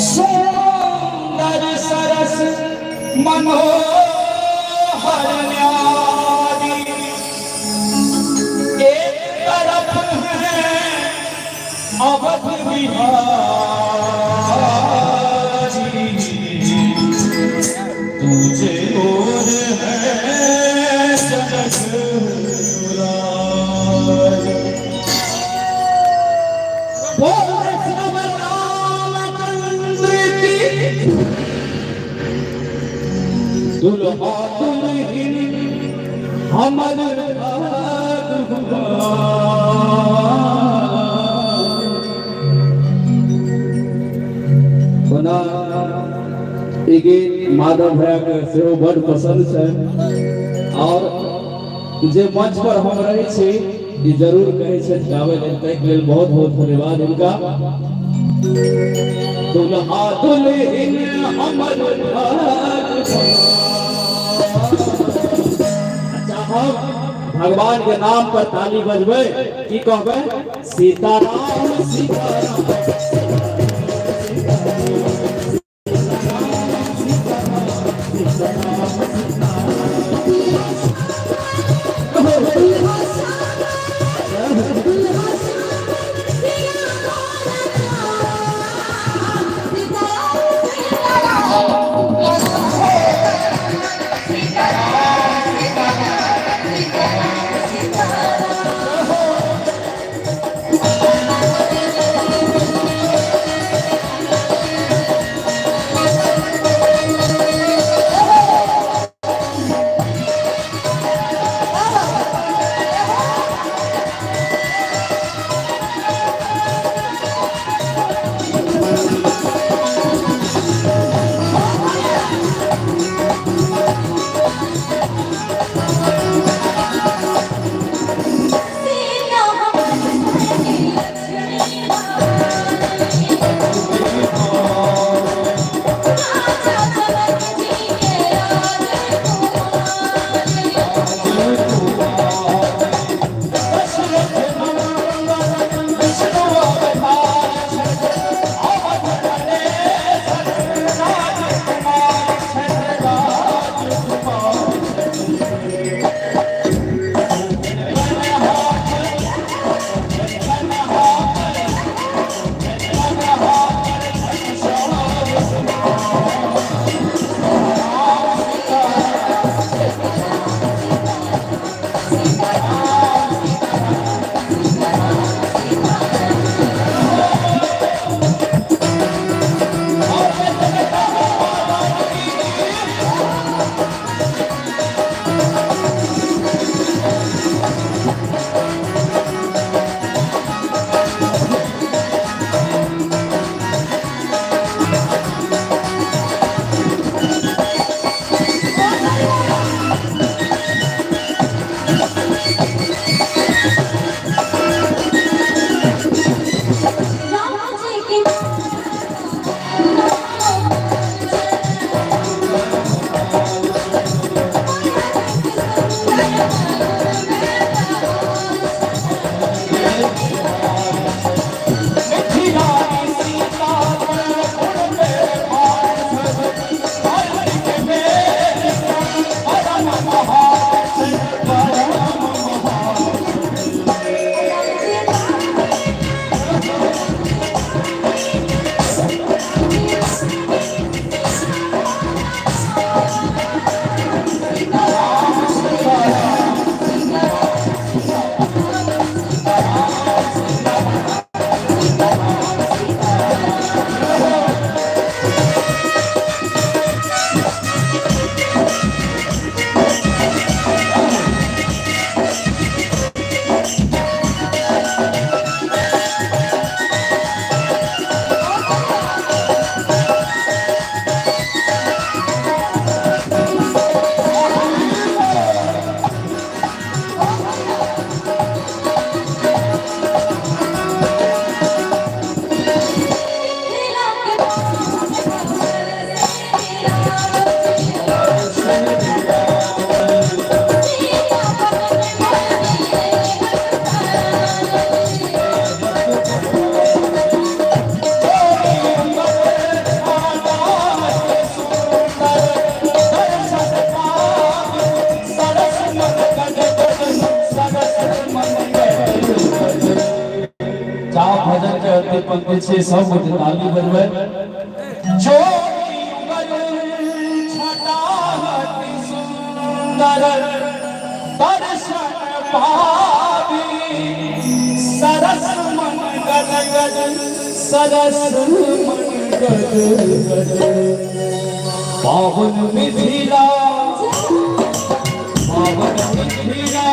सुंदर सरस मनोहर न्यारी, एक तरफ है अवध बिहारी, तुझे और है जनक मुरारी। बोल सब रामचंद्र की। दुल्हा दुल्हिन हमर भाग हुआ। ओना ई गीत माधव भैयाके सेहो बड्ड पसंद छनि आओर जे मंच पर हम रहै छी, ई जरूर कहै छथि गाबै लेल, ताहिके लेल बहुत बहुत धन्यवाद हिनका। दुल्हा दुल्हिन हमर भाग। अच्छा, हम भगवान के नाम पर ताली बजबै, की कहबै? सीताराम सीताराम। के अंतिम पंक्ति छै, सब गोटे ताली बजबै। सुंदर दर्शन पाबी सरस मन गद गद, सरस मन गद गद। पावन मिथिला, पावन मिथिला।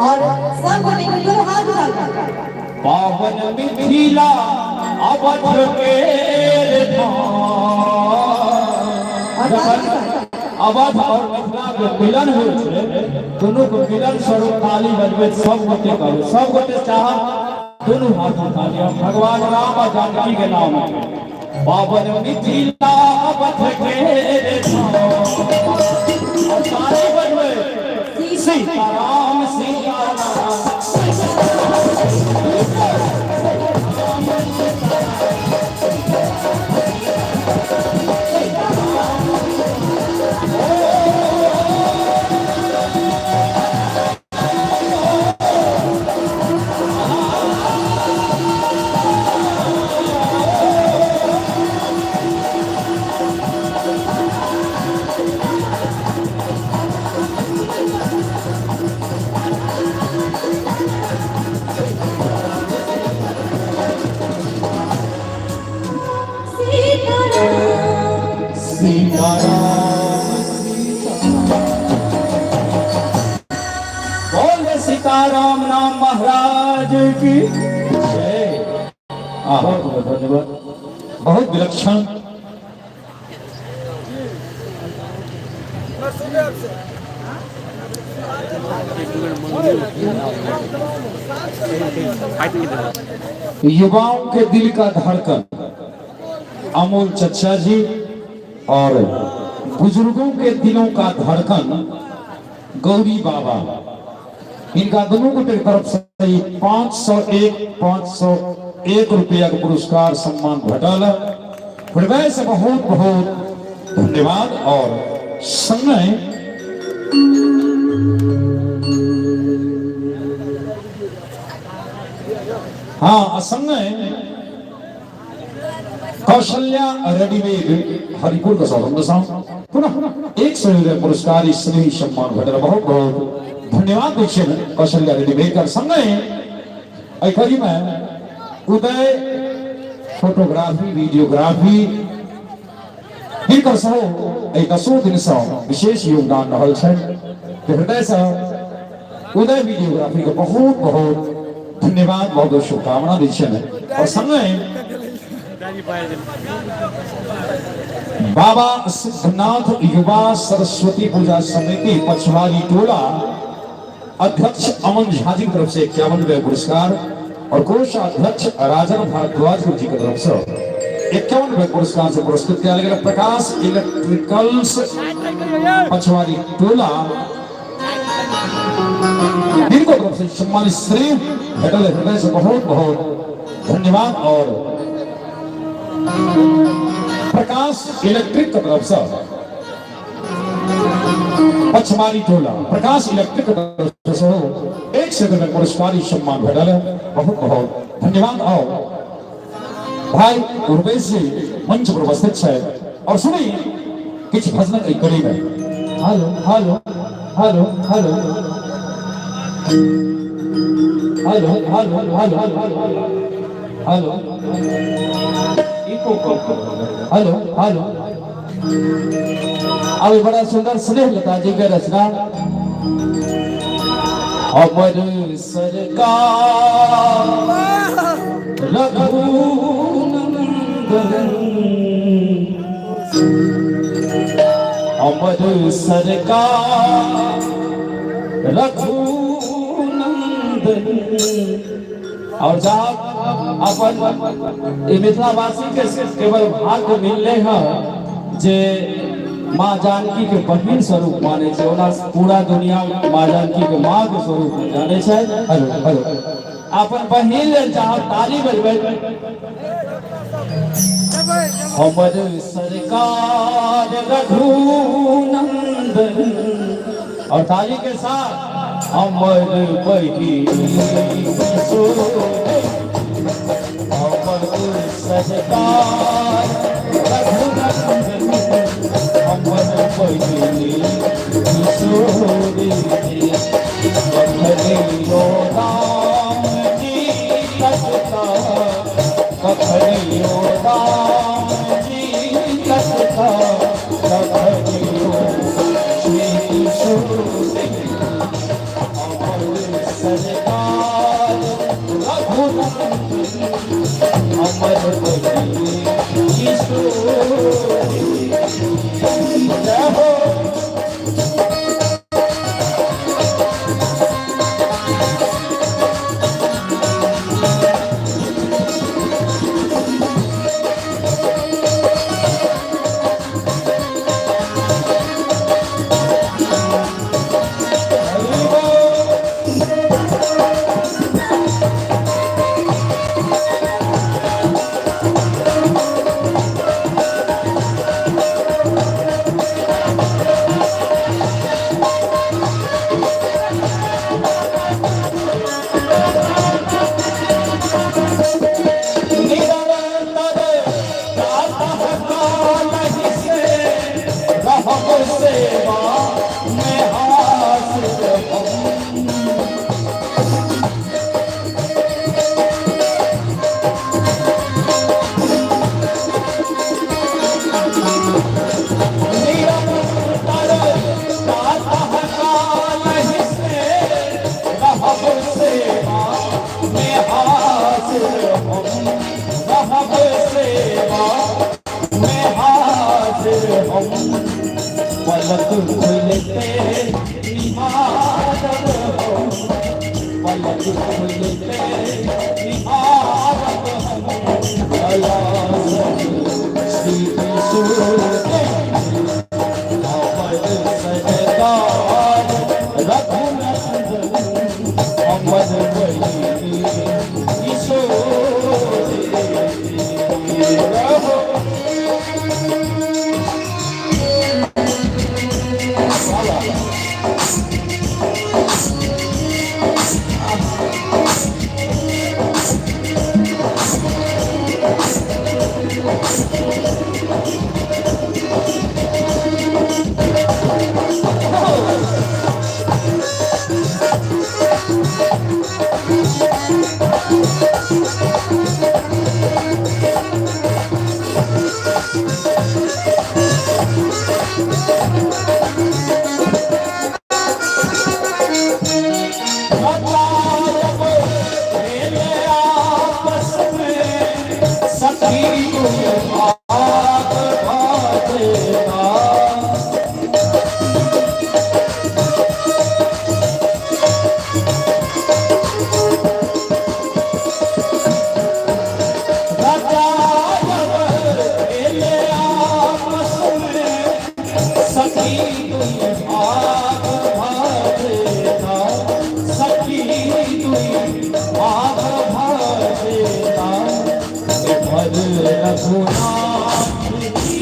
और सब गोटे के जोर हाथ उठा। पावन मिथिला अवध के धाम। और ताली के साथ। अवध और मिथिला के मिलन होइ छै, दुनू के मिलन स्वरूप ताली बजबैत सब गोटे कहबै। सब गोटे चाहब दुनू हाथ उठा लिअ भगवान राम आ जानकी के नाम। पावन मिथिला अवध के धाम। और ताली बजबै, सीताराम सीताराम। सीताराम। सीताराम बोल दे, सीताराम नाम महाराज की जय। बहुत बहुत धन्यवाद। बहुत विलक्षण। युवाओं के दिल का धड़कन अमोल चचा जी और बुजुर्गों के दिलों का धड़कन गौरी बाबा, इनका दोनों के तरफ से 501 501 रुपया के पुरस्कार सम्मान भेटल। हृदय से बहुत बहुत धन्यवाद। और संगे हाँ, आ संगे कौशल्या रेडीमेड हरिपुर के सौगंध साहब पुनः 100 रुपया पुरस्कार स्नेही सम्मान भेटल। बहुत बहुत धन्यवाद दै छियनि कौशल्या रेडीमेड के। संगे एहि कड़ी में उदय फोटोग्राफी वीडियोग्राफी, हिनकर सेहो एहि दसो दिनसँ विशेष योगदान रहल छनि। तऽ हृदयसँ उदय वीडियोग्राफी के बहुत बहुत धन्यवाद, बहुत बहुत शुभकामना दै छियनि। और संगे बाबा सिद्धनाथ युवा सरस्वती पूजा समिति पछवारी टोला अध्यक्ष अमन झा जी की तरफ से 51 रुपये पुरस्कार और कोषाध्यक्ष राजन भारद्वाज जी की तरफ से 51 रुपये पुरस्कार से पुरस्कृत किया गया। प्रकाश इलेक्ट्रिकल्स पछवारी टोला, इनको तरफ से सम्मानित श्री भेटल। हृदय से बहुत बहुत धन्यवाद। और प्रकाश इलेक्ट्रिक की तरफ से पछमारी टोला प्रकाश इलेक्ट्रिक की तरफ से 100 रुपये पुरस्कार सम्मान भेटल है। बहुत बहुत धन्यवाद। और भाई उर्वेश जी मंच पर उपस्थित है और सुनी किछु भजनक एहि कड़ी में। Hello hello hello hello hello hello hello hello, eco कम करो। Hello hello. अभी बड़ा सुंदर स्नेह लता जी के रचना, अमर सरकार रघुनंदन, अमर सरकार रघुनंदन। और साहब, अपन ई मिथिलावासी के केवल भाग्य मिलले है जे माँ जानकी के बहिन स्वरूप माने छै। ओना पूरा दुनिया माँ जानकी के माँ के स्वरूप में जाने छै। Hello hello. अपन बहिन लेल चाहब ताली बजबै। हमर सरकार रघुनंदन, और ताली के साथ, हमर बहिन। सरकार रघुनंदन अमर भजनी किशोरी कखनियो राम जी कथा, कखनियो राम जी कथा, कखनियो श्री किशोरी अमर सरकार रघुनंदन अमर भजनी किशोरी। जय हो। हरि बोल। निरंतर प्रातः काल से रहब सेवा में हासिल हम। निरंतर प्रातः काल से रहब सेवा में हासिल हम, रहब सेवा में हाजिर हम। पलक खुलते निहारब हम, पलक खुलते निहारब हम। कलासर श्री किशोर अमर सरकार रघुनंदन अमर भजनी किशोर रहो। रचायब खेल आपस में सखी तुम भाग भाजना। रचायब खेल आपस में सखी तुम भाग भाजना, सखी तुम भाग भाजना। भर रघुनाथ जी,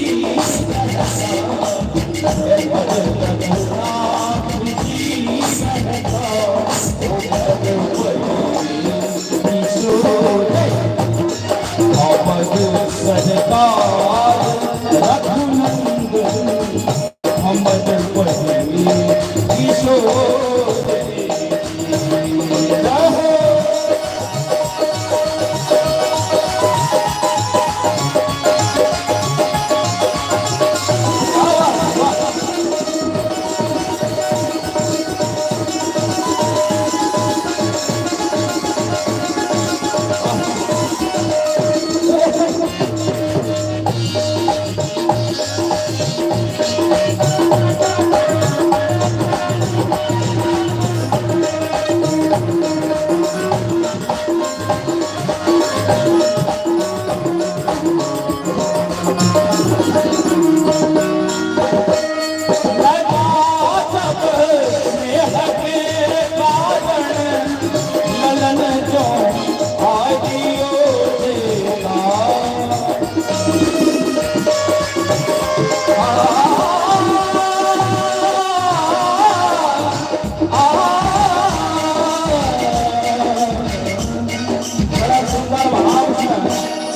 भर रघुनाथ जी रहता, ओ भर किशोर अमर सरकार रघुनंदन अमर भजनी किशोर। जय हो। वाह, वाह।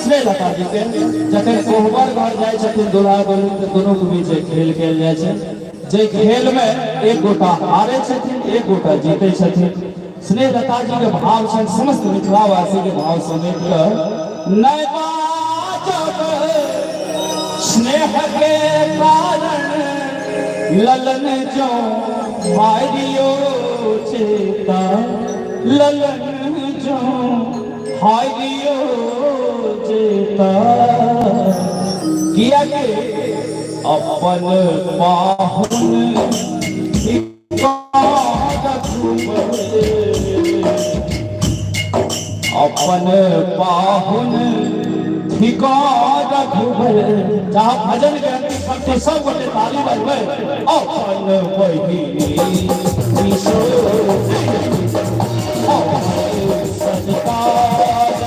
स्नेहलता जी के। जखन कोहबर घर जाइ छथिन दुल्हा दुल्हन तऽ दुनू के बीच एक खेल खेल जाइ छै, जे खेल में एक गोटा हारे छथिन एक गोटा जीते छथिन। स्नेहलता जी के भाव छनि समस्त मिथिलावासी के भाव समेट कऽ नहि बाजब स्नेह के कारण ललन जो हारियो चेता, ललन जो हारियो चेता, किया के अपन पाहुन अपन पाहुन थिका रघुबर। जहाँ भजन के अंतिम पंक्ति सब गोटे ताली बजबै। अपन बहिनी सजकार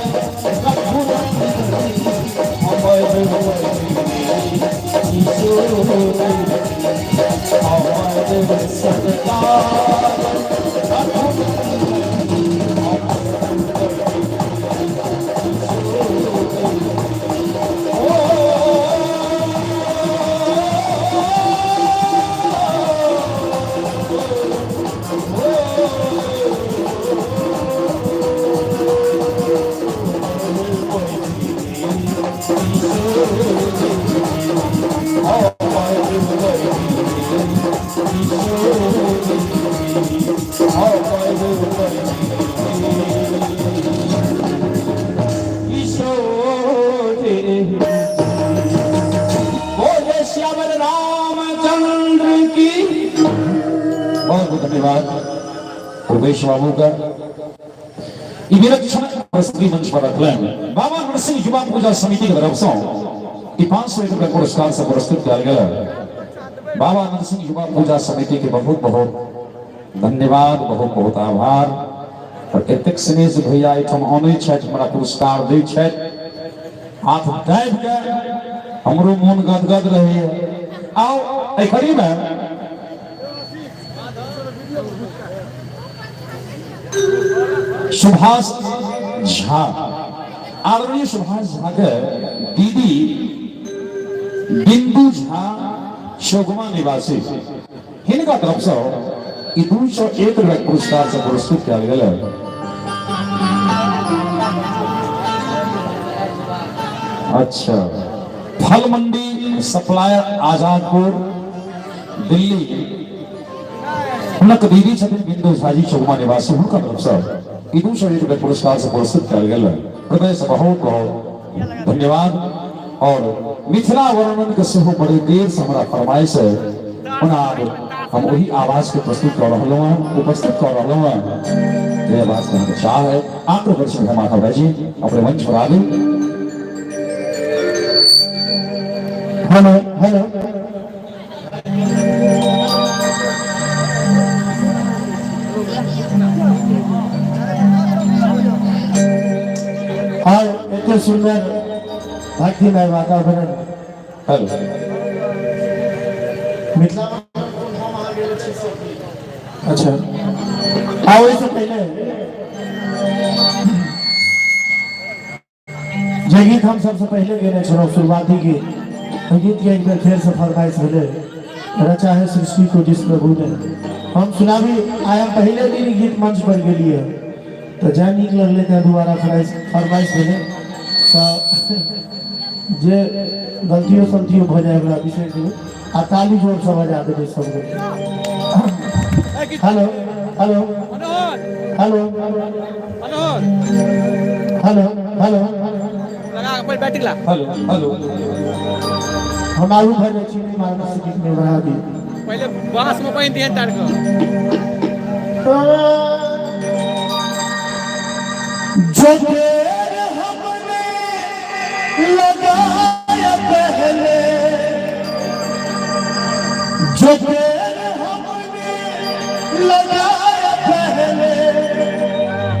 रघुबर हमर बहिनी हमर सरकार रामचंद्र की। बहुत बहुत धन्यवाद उमेश बाबू का। ई विलक्षण प्रस्तुति मंच पर रखलन बाबा नरसिंह युवा पूजा समिति के तरफ से ई 501 रुपया पुरस्कार से पुरस्कृत कयल गेल। बाबा नरसिंह युवा पूजा समिति के बहुत बहुत धन्यवाद, बहुत बहुत आभार। और एतेक स्नेह से भैया एहिठाम अनै छथि, हमरा पुरस्कार दै छथि, हाथ दाबि के हमरो मोन गदगद रहैए। आउ एहि कड़ी में सुभाष झा, आदरणीय सुभाष झा के दीदी बिंदु झा सोगमा निवासी, हिनका तरफ से ई 201 रुपया पुरस्कार से पुरस्कृत कयल गेल। अच्छा, फल मंडी सप्लायर आजादपुर दिल्ली, हुनक दीदी छथिन बिंदु झाजी चौमा निवासी, हुनका तरफ से ई 201 रुपया पुरस्कार से पुरस्कृत कयल गेल। हृदय से बहुत बहुत धन्यवाद। और मिथिला वर्णन के सेहो बड़े देर से हमरा फरमाइश है, ओना आब हम वही आवाज के प्रस्तुत कर रहलहुँ हँ, उपस्थित कर रहलहुँ हँ। ये आवाज के अहाँके चाह है आग्रह करै छी माधव भाई जी अपने मंच पर आबू। हेलो हेलो, और एते सुंदर भक्तिमय वातावरण। हेलो मिथिला। अच्छा, आ ओहिसँ पहिले जे गीत हम सबसे पहिले गेने छलहुँ शुरुआती गीत, ओहि गीत के एक बेर फेरसँ फरमाइश भेलै, रचा है सृष्टि को जिस प्रभु ने। हम सुनाबी। आइ हम पहिले दिन ई गीत मंच पर गेलियै तऽ जै नीक लगलै तैं दुबारा फरमाइश भेलै, तऽ जे गलतियो सलतियो भऽ जाय ओकरा बिसरि जेबै आ ताली जोरसँ बजा देबै सब गोटे। Hello hello hello hello hello hello hello, हम आगू भऽ जाइ छी, मारना से गीत में बढ़ा दी। पहिले बांस में पानि दिहन तार के। जो पेड़ हमने लगाया पहले, जो पेड़ हमने लगाया पहले,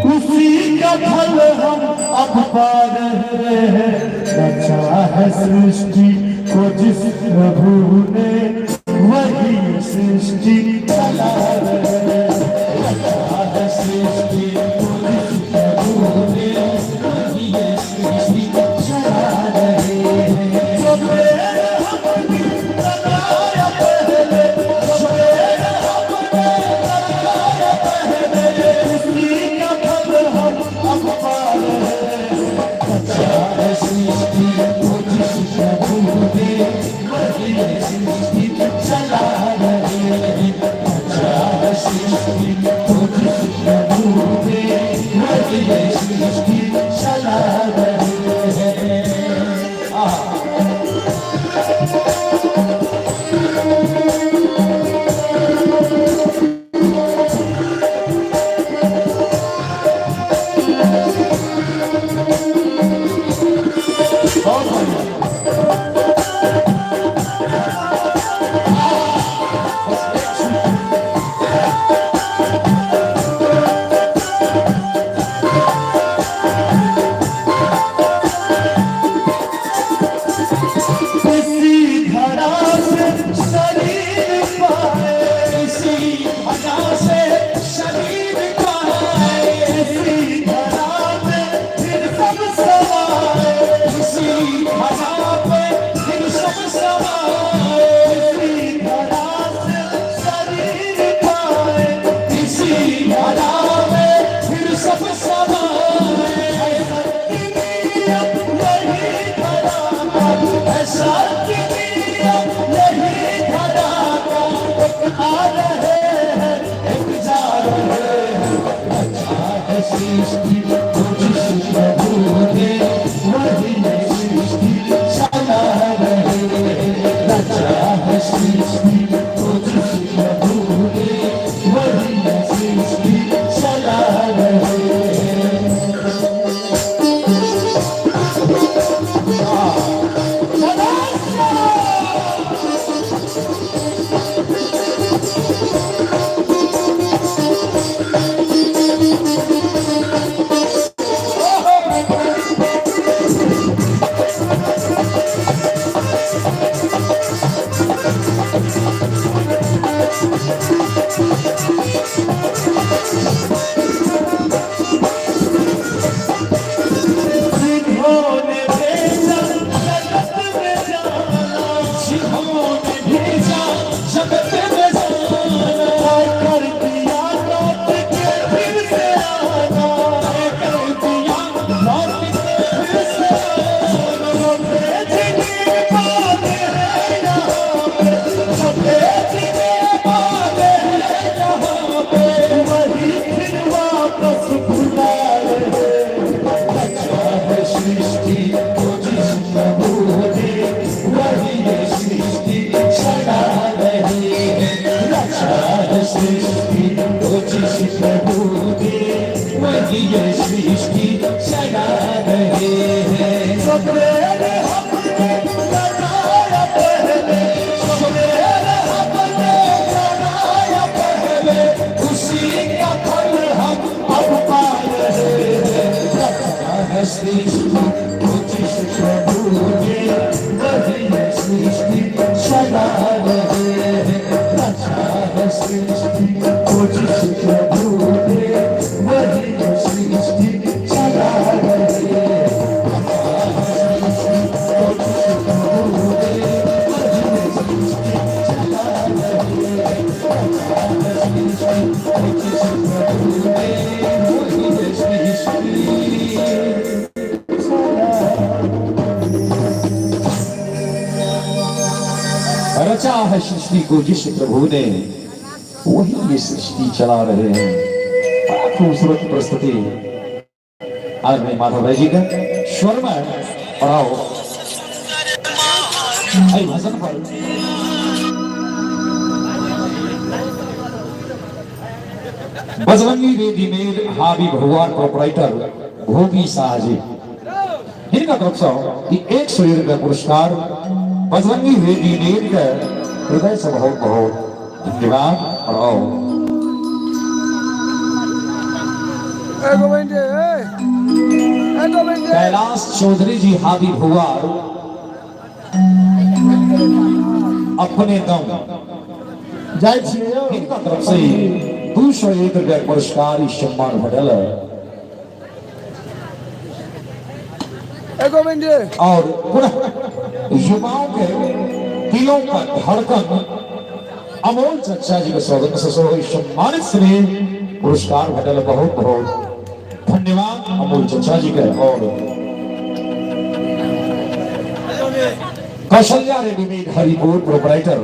उसी का फल हम अब पा रहे हैं। रचा है सृष्टि को जिस प्रभु ने, वही सृष्टि चला रहे हैं। रचा है सृष्टि को जिस प्रभु ने, वही सृष्टि चला सृष्टि को जिस प्रभु ने, वही ये सृष्टि चला रहे हैं। सवेरे हमने लगाया पहले, सवेरे हमने लगाया पहले, उसी का फल हम अब पा रहे हैं। रचा है सृष्टि को जिस प्रभु ने, वही ये सृष्टि चला रहे हैं। रचा है सृष्टि को जिस प्रभु ने, वही ये सृष्टि चला रहे हैं। रचा है सृष्टि को जिस प्रभु ने, वही ये सृष्टि चला रहे हैं। रचा है सृष्टि को जिस प्रभु ने, वही ये सृष्टि चला। रचा है सृष्टि को जिस प्रभु ने, वही ये सृष्टि चला रहे हैं। बड़ा खूबसूरत प्रस्तुति आज मैं माधव भाई जी का स्वर में पढ़ाओ एहि भजन पर। बजरंगी रेडीमेड हाबी भगवान प्रोपराइटर भोगी शाह जी, हिनका तरफ से ई 100 रुपया पुरस्कार। बजरंगी रेडीमेड के हृदय से बहुत बहुत धन्यवाद। और आओ। ए गोविंद, ए ए गोविंद। कैलाश चौधरी जी हाबी भुआर अपने दम जाइ छियै यौ। हिनका तरफ से 201 रुपया पुरस्कार, ई सम्मान भेटल। ए गोविंद। और पुनः युवाओं के दिलों का धड़कन अमोल चचा जी के स्वागत से सम्मानित स्नेह पुरस्कार भेटल। बहुत बहुत धन्यवाद अमोल चचा जी के। और कौशल्या रेडीमेड हरिपुर प्रोपराइटर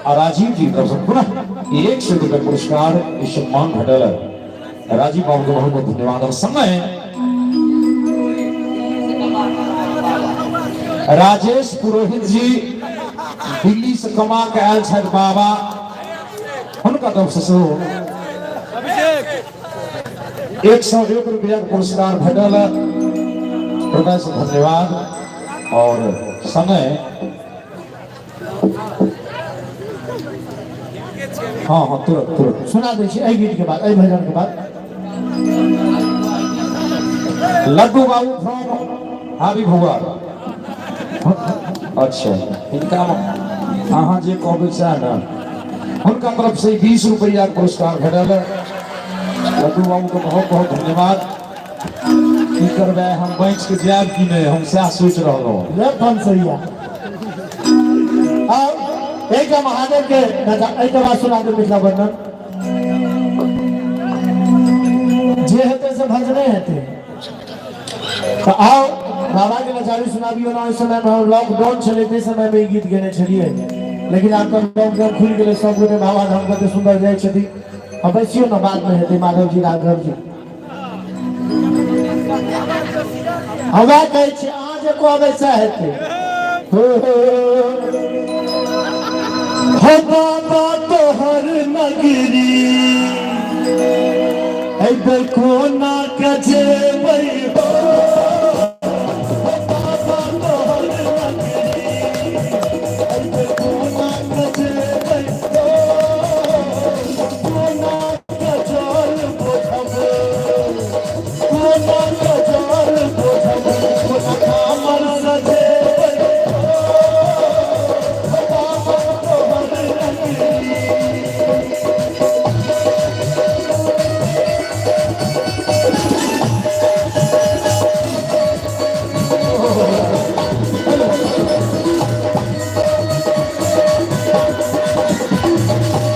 आ राजीव जी की तरफ से पुनः 100 रुपये पुरस्कार, ई सम्मान भेटल। राजीव बाबू के बहुत बहुत धन्यवाद। और समय राजेश पुरोहित जी, दिल्ली से कमा के आयल छथि बाबा, हुनका तरफ से सेहो 101 रुपया के पुरस्कार भेटल। हृदय से धन्यवाद। और समय हाँ हाँ तुरंत तुरंत। सुना दै छी एहि गीत के बाद, एहि भजन के बाद। लड्डू बाबू फ्रॉम हाबी भुआ। अच्छा, हिनका अहाँ जे कहबै सएह ने। हुनका तरफ से 20 रुपया के पुरस्कार भेटल। लड्डू बाबू के बहुत बहुत धन्यवाद। की करबै, हम बचि के जायब कि नहि, हम सएह सोचि रहलहुँ। लेफ्ट हम सही है। और एक महादेव के एहिके बाद सुना दे मिथिला वर्णन। जे हेतै से भजने हेतै। तऽ आउ, बाबा के नचारी सुनाबियौ ना। ओहि समय में लॉकडाउन छलै, ताहि समय में ई गीत गेने छलियै, लेकिन आब तऽ लॉकडाउन खुलि गेलै, सब गोटे बाबा धाम कते सुन्दर जाइ छथिन। आ बैसियौ ने, बाद में हेतै। माधव जी, राघव जी, हमरा कहै छी, अहाँ जे कहबै सएह हेतै। हो हो हो बाबा तोहर नगरी एहि कोना के जेबै हो, हो बाबा तोहर नगरी एहि कोना के जेबै हो, कोना के जल बोझब, कोना के जल बोझब, कोना कामर सजेबै हो, हो बाबा तोहर नगरी।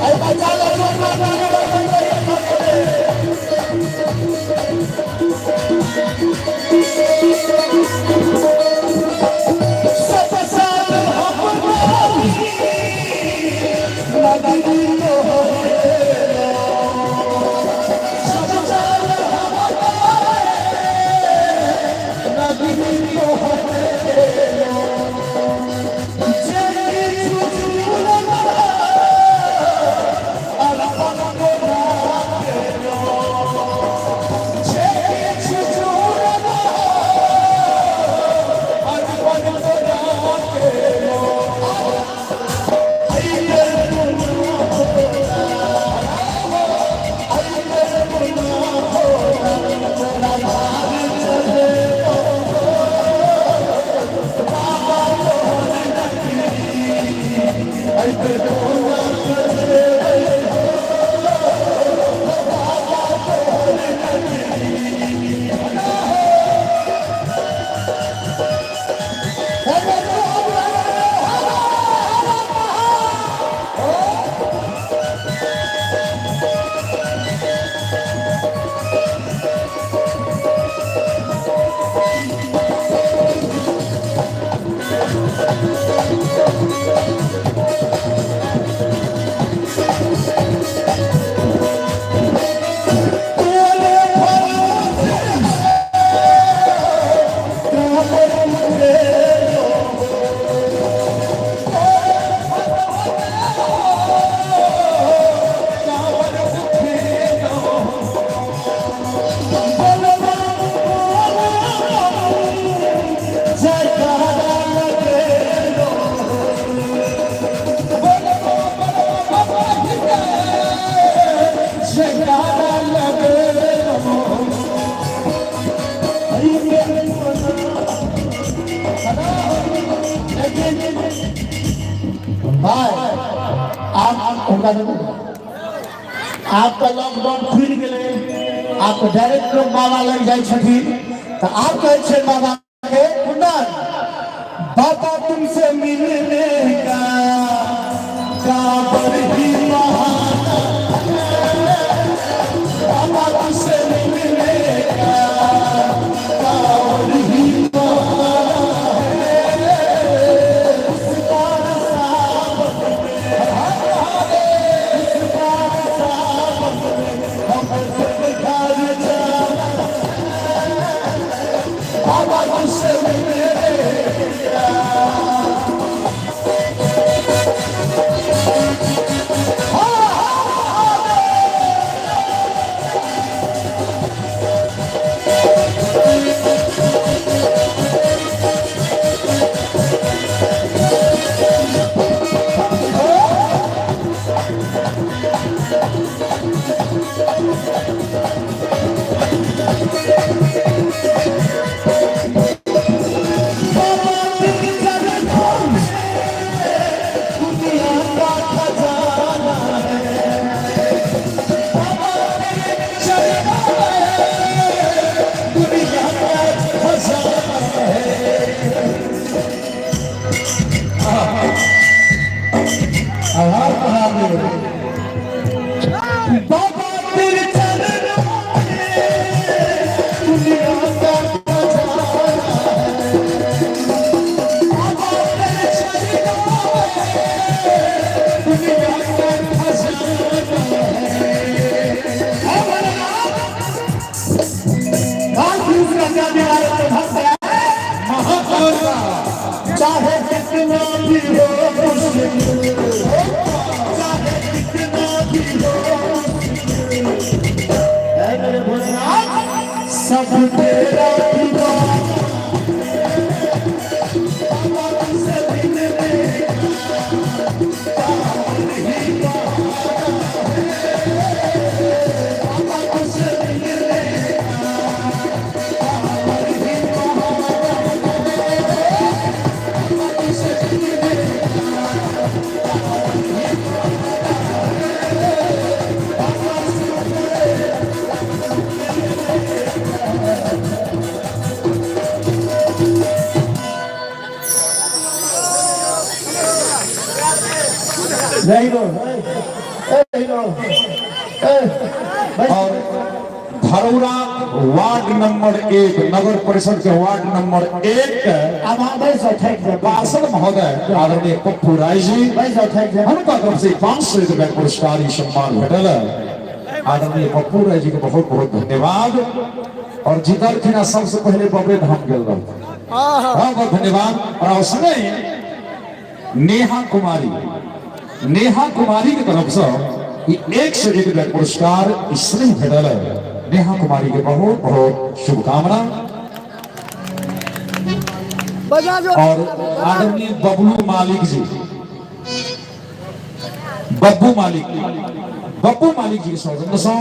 अरे बच्चा लोग। हुनका देबो। आब तऽ लॉकडाउन खुलि गेलै, आब तऽ डायरेक्ट लोग बाबा लग जाइ छथिन। तऽ आब कहै छै बाबा के, कुंदन बाबा तुमसे मिलने का काबर ही बहाना, बाबा तुमसे मिलने का काबर ही बहाना है, उस पार सावन में, उस पार सावन में हमें सब घर जाना, बाबा तुमसे मिलने का। बाबा तेरे चरणों में दुनिया का खजाना है, बाबा तेरे चरणों में दुनिया का खजाना है। आभार महादेव। बाबा तेरे चरणों में दुनिया का खजाना है, बाबा तेरे चरणों में दुनिया का खजाना है। हे भोलेनाथ, आज दूसरा क्या दिया तो भक्त है महाकाल का। चाहे कितना भी हो मुश्किल, चाहे कितना भी हो मुश्किल, ऐ मेरे भोलेनाथ, सब तेरा दीवाना, बाबा तुझसे मिलने का ही बहाना है, बाबा तुझसे मिलने का ही बहाना है, बाबा तुझसे मिलने का ही बहाना है, बाबा तुझसे। जय हीरो, ए हीरो, ए भाई। और धरौरा वार्ड नंबर 1, नगर परिषद के वार्ड नंबर 1 के अब हाँ बैठ जाओ, ठहर जाओ। पार्षद महोदय आदरणीय पप्पू राय जी, बैठ जाओ, ठहर जाओ। हुनका तरफ से 500 रुपया पुरस्कार ई सम्मान भेटल। आदरणीय पप्पू राय जी के बहुत बहुत धन्यवाद। और जीतलखिन सबसे पहले बबे धाम गेल रहथिन। बहुत बहुत धन्यवाद। और संगे नेहा कुमारी, नेहा कुमारी के तरफ से ई 101 रुपया पुरस्कार ई स्नेह भेटल। नेहा कुमारी के बहुत बहुत शुभकामना। बजा जो। और आदरणीय बबलू मालिक जी, बब्बू मालिक, बब्बू मालिक जी के सौजन्य से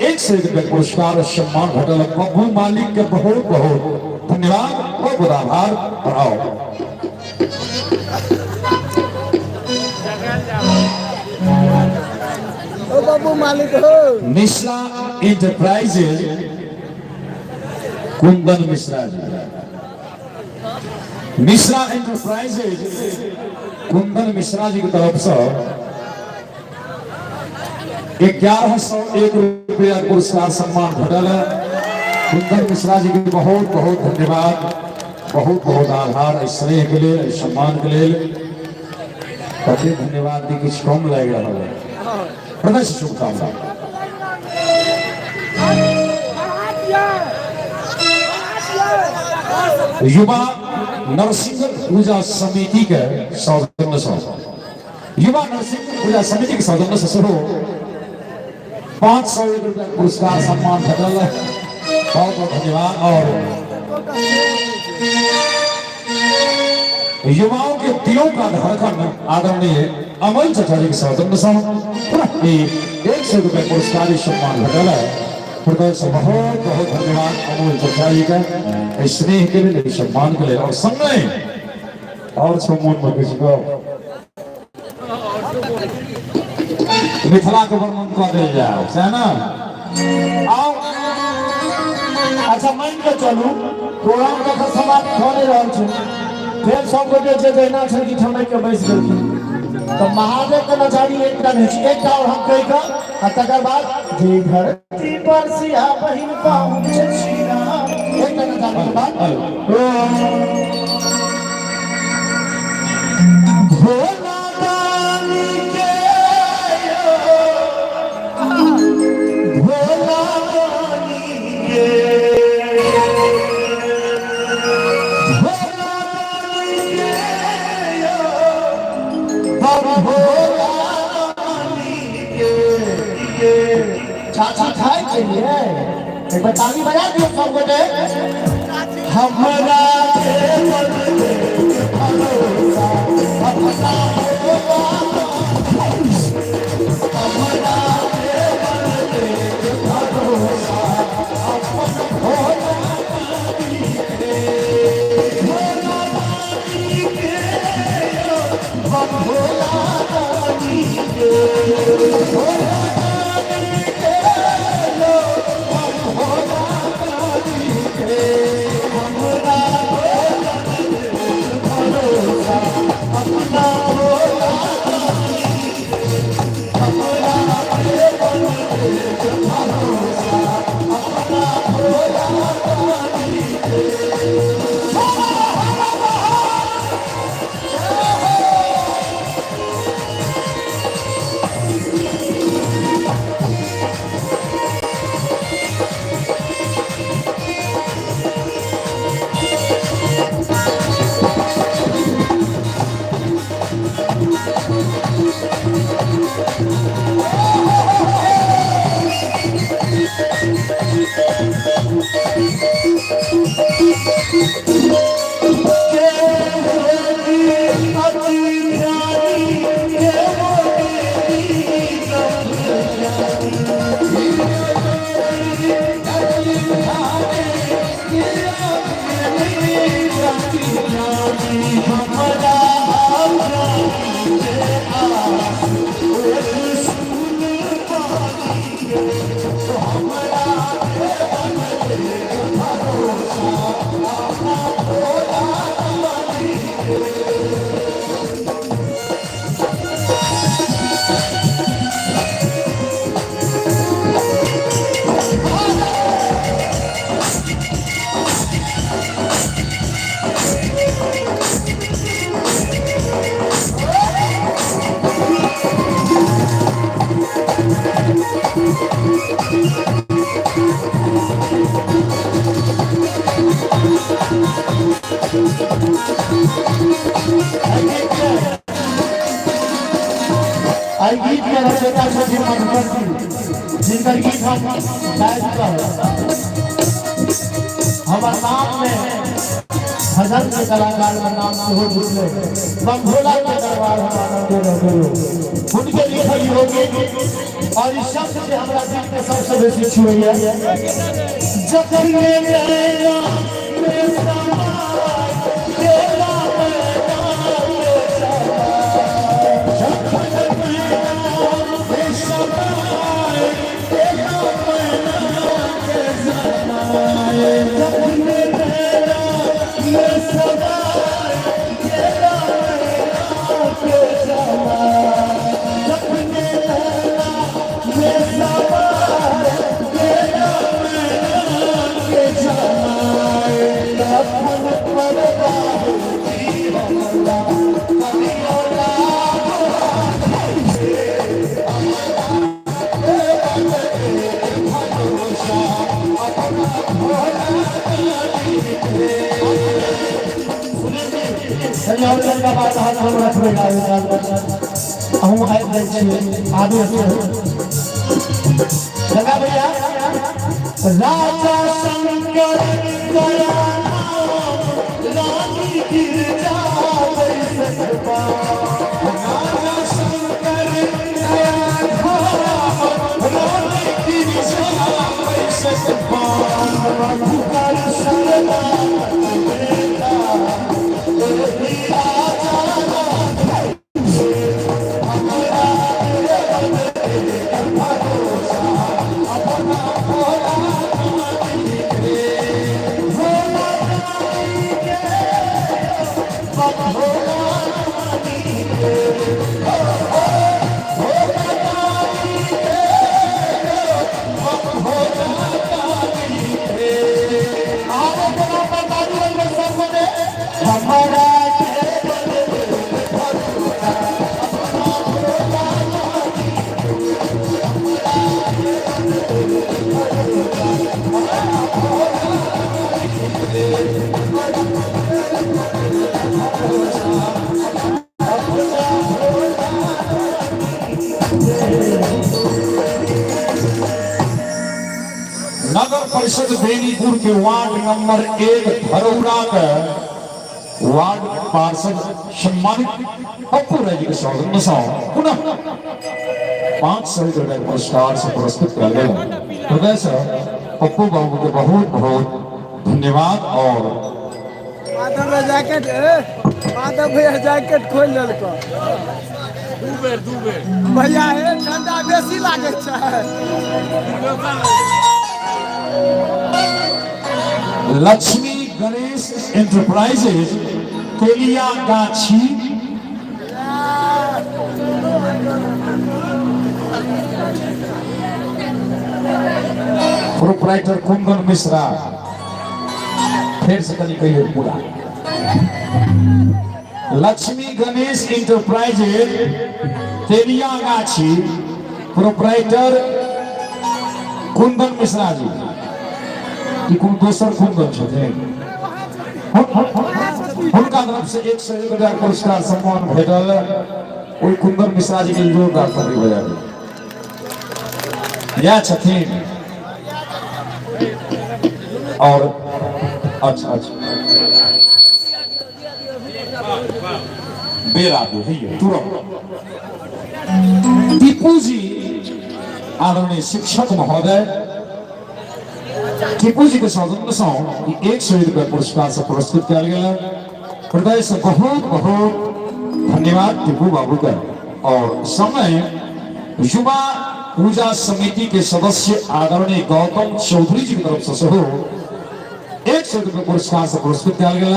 101 रुपया पुरस्कार और सम्मान भेटल। बब्बू मालिक के बहुत बहुत धन्यवाद, बहुत बहुत आभार। और आओ ओ बाबू मालिक हो। मिश्रा इंटरप्राइजेज, कुंदन मिश्रा जी, मिश्रा इंटरप्राइजेज कुंदन मिश्रा जी की तरफ से 1101 रुपया पुरस्कार सम्मान भेटल है। कुंदन मिश्रा जी के बहुत बहुत धन्यवाद, बहुत बहुत आभार एहि स्नेह के लेल, एहि सम्मान के लेल। कते धन्यवाद दी, किछु कम लागि रहल है। हृदय से शुभकामना। युवा नरसिंह पूजा समिति के सौजन्य से, युवा नरसिंह पूजा समिति के सौजन्य से सेहो 501 रुपया पुरस्कार सम्मान भेटल है। बहुत बहुत धन्यवाद। और युवाओं के दिलों का धड़कन आदरणीय अमल चाचा जी के सौजन्य से पुनः 100 रुपया पुरस्कार सम्मान भेटल है। हृदय से बहुत बहुत धन्यवाद अमोल चाचा जी का, एहि स्नेह के लेल, एहि सम्मान के लेल। और संगे और छो मोन में किछु गप। मिथिलाके वर्णन कऽ देल जाय, सएह ने? आओ अच्छा मान के चलू प्रोग्राम कखन समाप्त भऽ नहि रहल छै, फेर सब गोटे जे जहिना छलखिन ठमकि के बैस गेलखिन। तऽ महादेव के नचारी एकटा नहि छै, एकटा और हम कहि कऽ आ तकर बाद जे धरती पर सिया बहिन पाहुन छै श्री राम, एकटा नचारी के बाद भोला दानी के भोला दानी के भोला दानी के बम भोला दानी के। चाची खाइ के लिए एक बार ताली बजा दियौ सब गोटे। हमरा देवर के भरोसा अपना भोला, हमरा देवर के भरोसा अपन भोला के, भोला दानी के, बम भोला दानी के, भोला दानी के, बम भोला दानी के। हमरा भरोसा अपना भोला दानी के, हमरा देवर के भरोसा अपना भोला दानी के। के होती अति ध्यानी, के होती ब्रह्मज्ञानी, हमरा के आस एक सुन पानी के, हमरा भरोसा अपना भोला दानी के। एहि गीत के रचयिता छथिन मधुकर जी, जिनकर गीत हम गाबि कऽ हमर नाम में भजन के कलाकार में नाम सेहो जुड़ले। बम भोला के दरबार हम आनंदे रहते हो, हुनके लिखल इहो गीत और ई शब्द जे हमरा दिल के सबसे बेसी छुएया, जखने नैना में समाय गेला मैना के जमाय, जखन नैना में समाय गेला मैना के जमाय, जखने नैना में समाय गेला मैना के जमाय, जखने नैना में समाय गेला मैना के जमाय, तखन पर बाबूजी हमरा कहियो लाभ। भरोसा अपना भोला दानी के। कनि और कनिका बात अहाँ हम रखबै गाबै काल, अहूँ आबि जाइ छियै आदेश गंगा भैया। राजा शंकर गया नाम, रानी गिरजा बैसठ। राजा शंकर गया नाम, रानी गिरजा बैसठ। मधुकर शरणागत बेटा एहि राजा। हमरा नगर परिषद बेनीपुर के वार्ड नंबर 1 धरौरा के वार्ड पार्षद सम्मानित पप्पू राय जी के सौजन्य से पुनः 500 रुपए पुरस्कार से पुरस्कृत कर गए। हृदय से पप्पू बाबू के बहुत बहुत धन्यवाद। और माधव भैया जैकेट, माधव भैया जैकेट खोल लेलको। दू बेर भैया हे ठंडा बेसी लागै छै। लक्ष्मी गणेश एंटरप्राइजेज तेलिया गाछी प्रोपराइटर कुंदन मिश्रा, फिर से कनी कहियो पूरा। लक्ष्मी गणेश इंटरप्राइजेज तेलिया गाछी प्रोपराइटर कुंदन मिश्रा जी कि कोन दोसर कुंदन छथिन, हुनका तरफ से 101 हजार पुरस्कार सम्मान भेटल। ओहि कुंदन मिश्रा जी के जोरदार ताली बजा दियौ। इएह छथिन। और अच्छा अच्छा बेरा दे हैया तुरंत। टीपू जी आदरणीय शिक्षक महोदय टीपू जी के सौजन्य से 101 रुपया पुरस्कार से पुरस्कृत कयल गेल। हृदय से बहुत बहुत धन्यवाद टीपू बाबू का। और समय युवा पूजा समिति के सदस्य आदरणीय गौतम चौधरी जी की तरफ से सेहो 100 रुपया पुरस्कार से पुरस्कृत कयल गेल।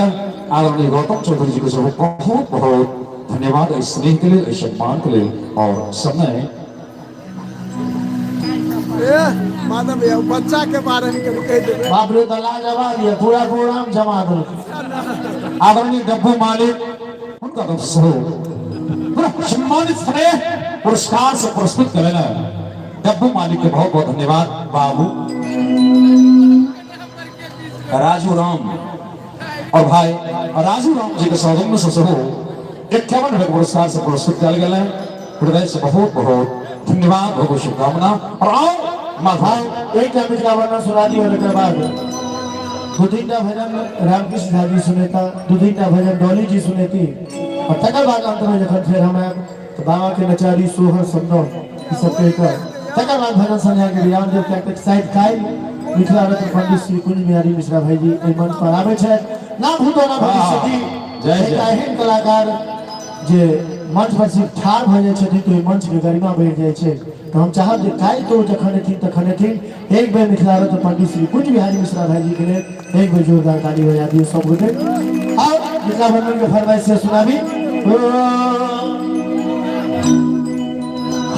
आदरणीय गौतम चौधरी जी के सेहो बहुत बहुत धन्यवाद एहि स्नेह के लेल, एहि सम्मान के लेल। और समय ए माधव भैया बच्चा के बारे में कभी कह देबै। बाप रे, दला जमा दिया, पूरा प्रोग्राम जमा देलक। आदरणीय डब्बू मालिक हुनका तरफ से सेहो पूरा सम्मानित स्नेह पुरस्कार से पुरस्कृत करें डब्बू मालिक के बहुत बहुत धन्यवाद। बाबू राजू राम और भाई राजू राम जी के सौजन्य से सेहो 51 रुपये पुरस्कार से पुरस्कृत कयल गेल। हृदय से बहुत बहुत धन्यवाद, बहुत बहुत शुभकामना। और आओ माधव एकटा मिथिला वर्णन सुना दियौ, एकर बाद दू तीनटा भजन रामकृष्ण झा जी सुनेता, दू तीनटा भजन डॉली जी सुनेती, और तकर बाद अंत में जखन फेर हम आयब तऽ बाबा के नचारी सोहर समदौन ई सब कहि कऽ तकर बाद भजन संध्या के विराम देब, कियाक तऽ शायद काल्हि मिथिला रत्न पंडित श्री कुंज बिहारी मिश्रा भाईजी एहि मंच पर आबै छथि। ना भूतो ना भविष्यति। जय जय। एकटा एहन कलाकार जे मंच पर सिर्फ ठाढ़ भऽ जाइ छथिन तऽ ओहि मंचके गरिमा बढ़ि जाइ छै। तऽ हम चाहब जे काल्हि तो जखन एथिन तखन एथिन, एक बेर मिथिला रत्न पंडित श्री कुंज बिहारी मिश्रा भाईजी के लेल एक बेर जोरदार ताली बजा दियौ सब गोटे। और मिथिला वर्णन के फरमाइश से सुनाबी।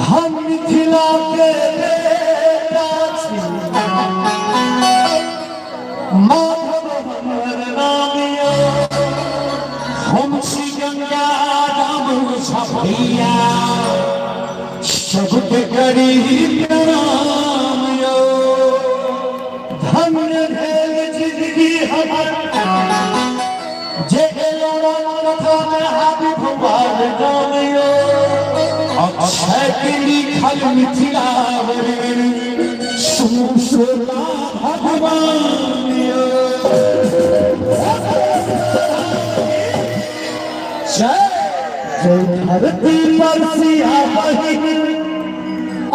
हम मिथिला के बेटा छी, माधव हमर नाम यौ, हम छी गंगा राम छपैया, सबके करी प्रणाम यौ। धन्य भेल जिंदगी हमर जे एलो राम कथा में हाथ भगवान नाम यौ। अक्षय के लिखल मिथिला सुनू भगवान यौ। जय जय धरती पर सिया बहिन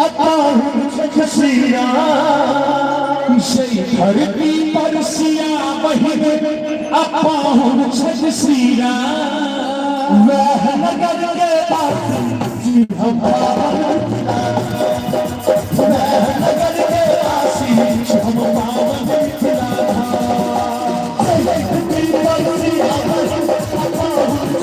अपाहुन श्री राम। जय धरती पर सिया बहिन अपाहुन श्री राम। वह नगर के वासी जी हम पावन मिथिला। वह नगर के वासी हम पावन मिथिला धाम। जय धरती पर सिया बहिन अपाहुन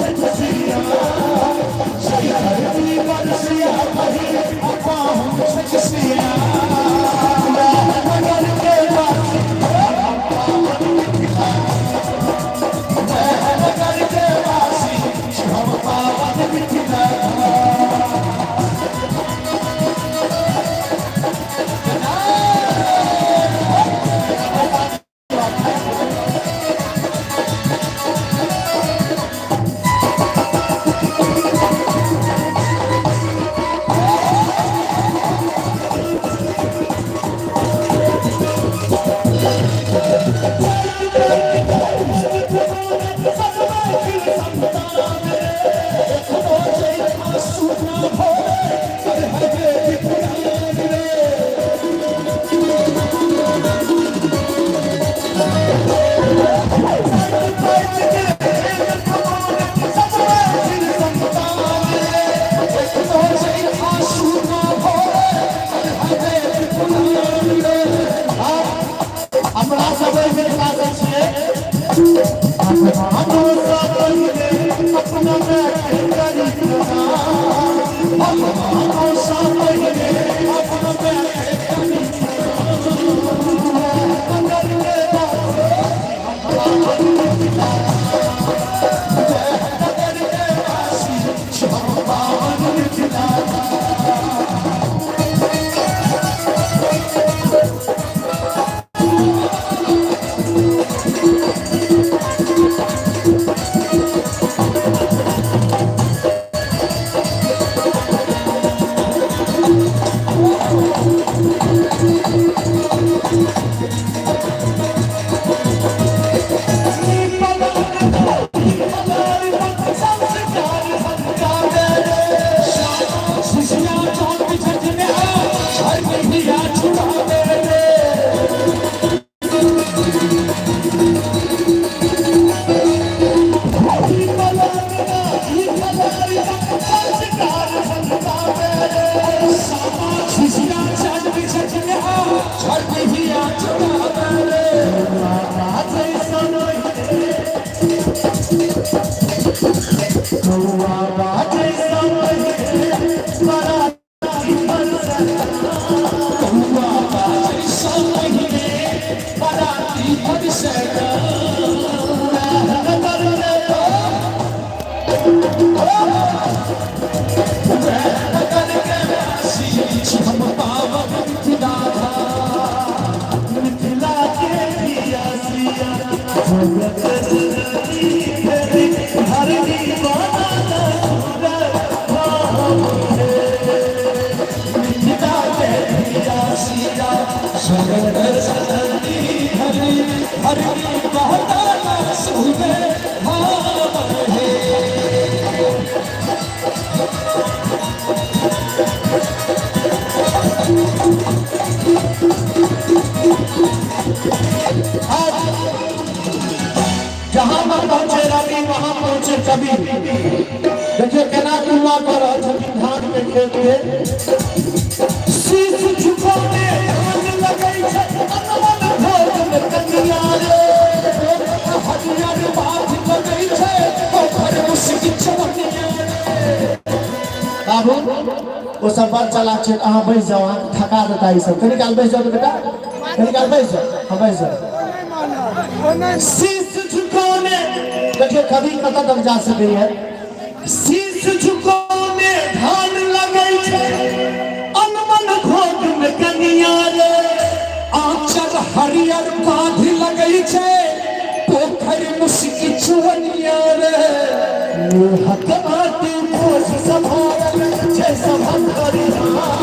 अपना मायके करी प्रणाम। भगवानों सँ पहिले अपना मायके करी प्रणाम। नगर के वासी हम पावन मिथिला धाम। जय नगर के वासी हम पावन मिथिला धाम। जहां पर पहुंचे रवि वहां पहुंचे कवि। देखिए केना तुलना कर रहल छथिन धान के खेत के। शीश झुकौने धान लगै छै अनमन भोग में कनिया रे। हरियर बात लगै छै पोखर मुस्की चवनिया रे। बाबू ओ सब बड़ चलाक छै, अहाँ बैस जाओ, अहाँके थका देता ई सब। कनी काल बैस जाओ तो बेटा, कनी काल बैस जाओ, हाँ बैस जाओ। शीश झुकौने देखिए कभी कतऽ तक जा सकैए। शीश झुकौने धान लगै छै अनमन भोग में कनिया रे। आंचल हरियर बाध लगै छै पोखरि मुस्की चुवनिया रे। लोहक आटी पोस सम्हारल छै सभक खरिहान।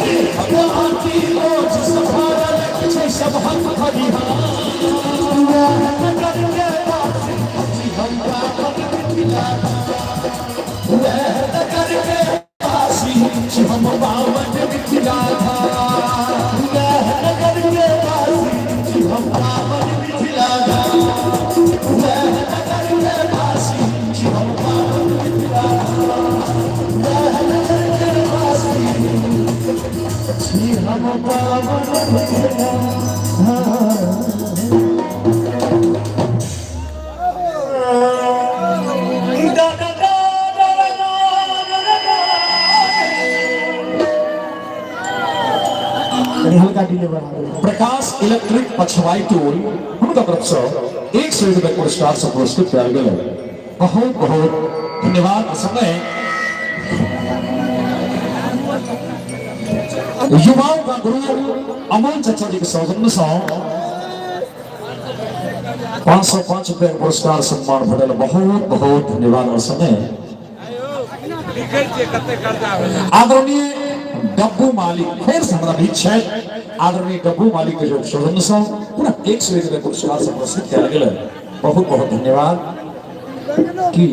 लोहक आटी पोस सम्हारल छै सभक खरिहान। नगर के वासी हम पावन मिथिला धाम। नगर के वासी हम पावन मिथिला धाम। नगर के वासी हम पावन मिथिला धाम। नगर के वासी हम पावन मिथिला धाम। नगर के वासी हम पावन मिथिला धाम। हल्का डिले बढ़ा दो। प्रकाश इलेक्ट्रिक पछवाई टोल हुनका तरफ से 100 रुपए पुरस्कार से पुरस्कृत कयल गेल। बहुत बहुत धन्यवाद। समय युवाओं का गुरु अमोल चचा जी के सौजन्य से 505 रुपए पुरस्कार सम्मान भेटल। बहुत बहुत धन्यवाद। और समय आदरणीय डब्बू मालिक फेर से हमरा बीच छथि। आदरणीय डब्बू मालिक के जो सौजन्य से पुनः 101 रुपए पुरस्कार से पुरस्कृत कयल गेल। बहुत बहुत धन्यवाद। की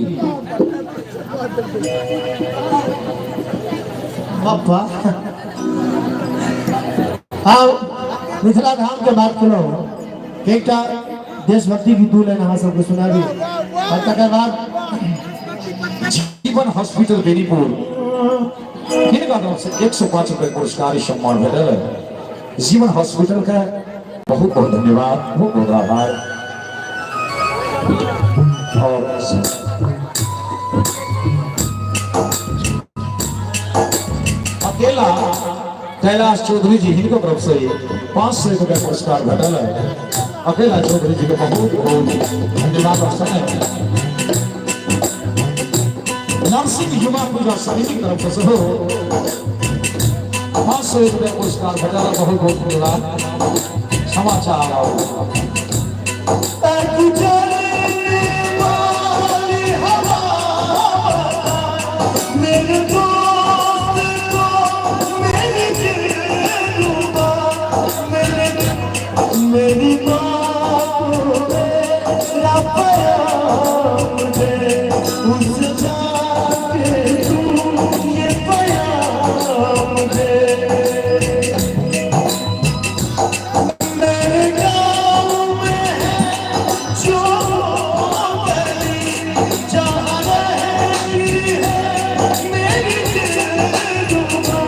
पप्पा हाँ मिथिला धाम के बात केलहुँ, एकटा देशभक्ति गीत दू लाइन अहाँ सबके सुनाबी और तकर बाद जीवन हॉस्पिटल बेनीपुर हिनका तरफ से 105 रुपए पुरस्कार सम्मान भेटल। जीवन हॉस्पिटल का बहुत बहुत धन्यवाद, बहुत बहुत आभार। और अकेला कैलाश चौधरी जी हिनको तरफ से 500 रुपया पुरस्कार भेटल है। अकेला चौधरी जी के बहुत बहुत धन्यवाद और समय नरसिंह युवा पूजा समिति की तरफ से सेहो 500 रुपया पुरस्कार भेटल है। बहुत बहुत धन्यवाद। समाचार आओ। मेरे दोस्त को मेरी दिलरुबा, मेरे मेरी माँ को मेरा प्याम दे, उस जाके तू ये प्याम दे। मेरे गाँव में है जो गली, जहाँ रहती है मेरी दिलरुबा।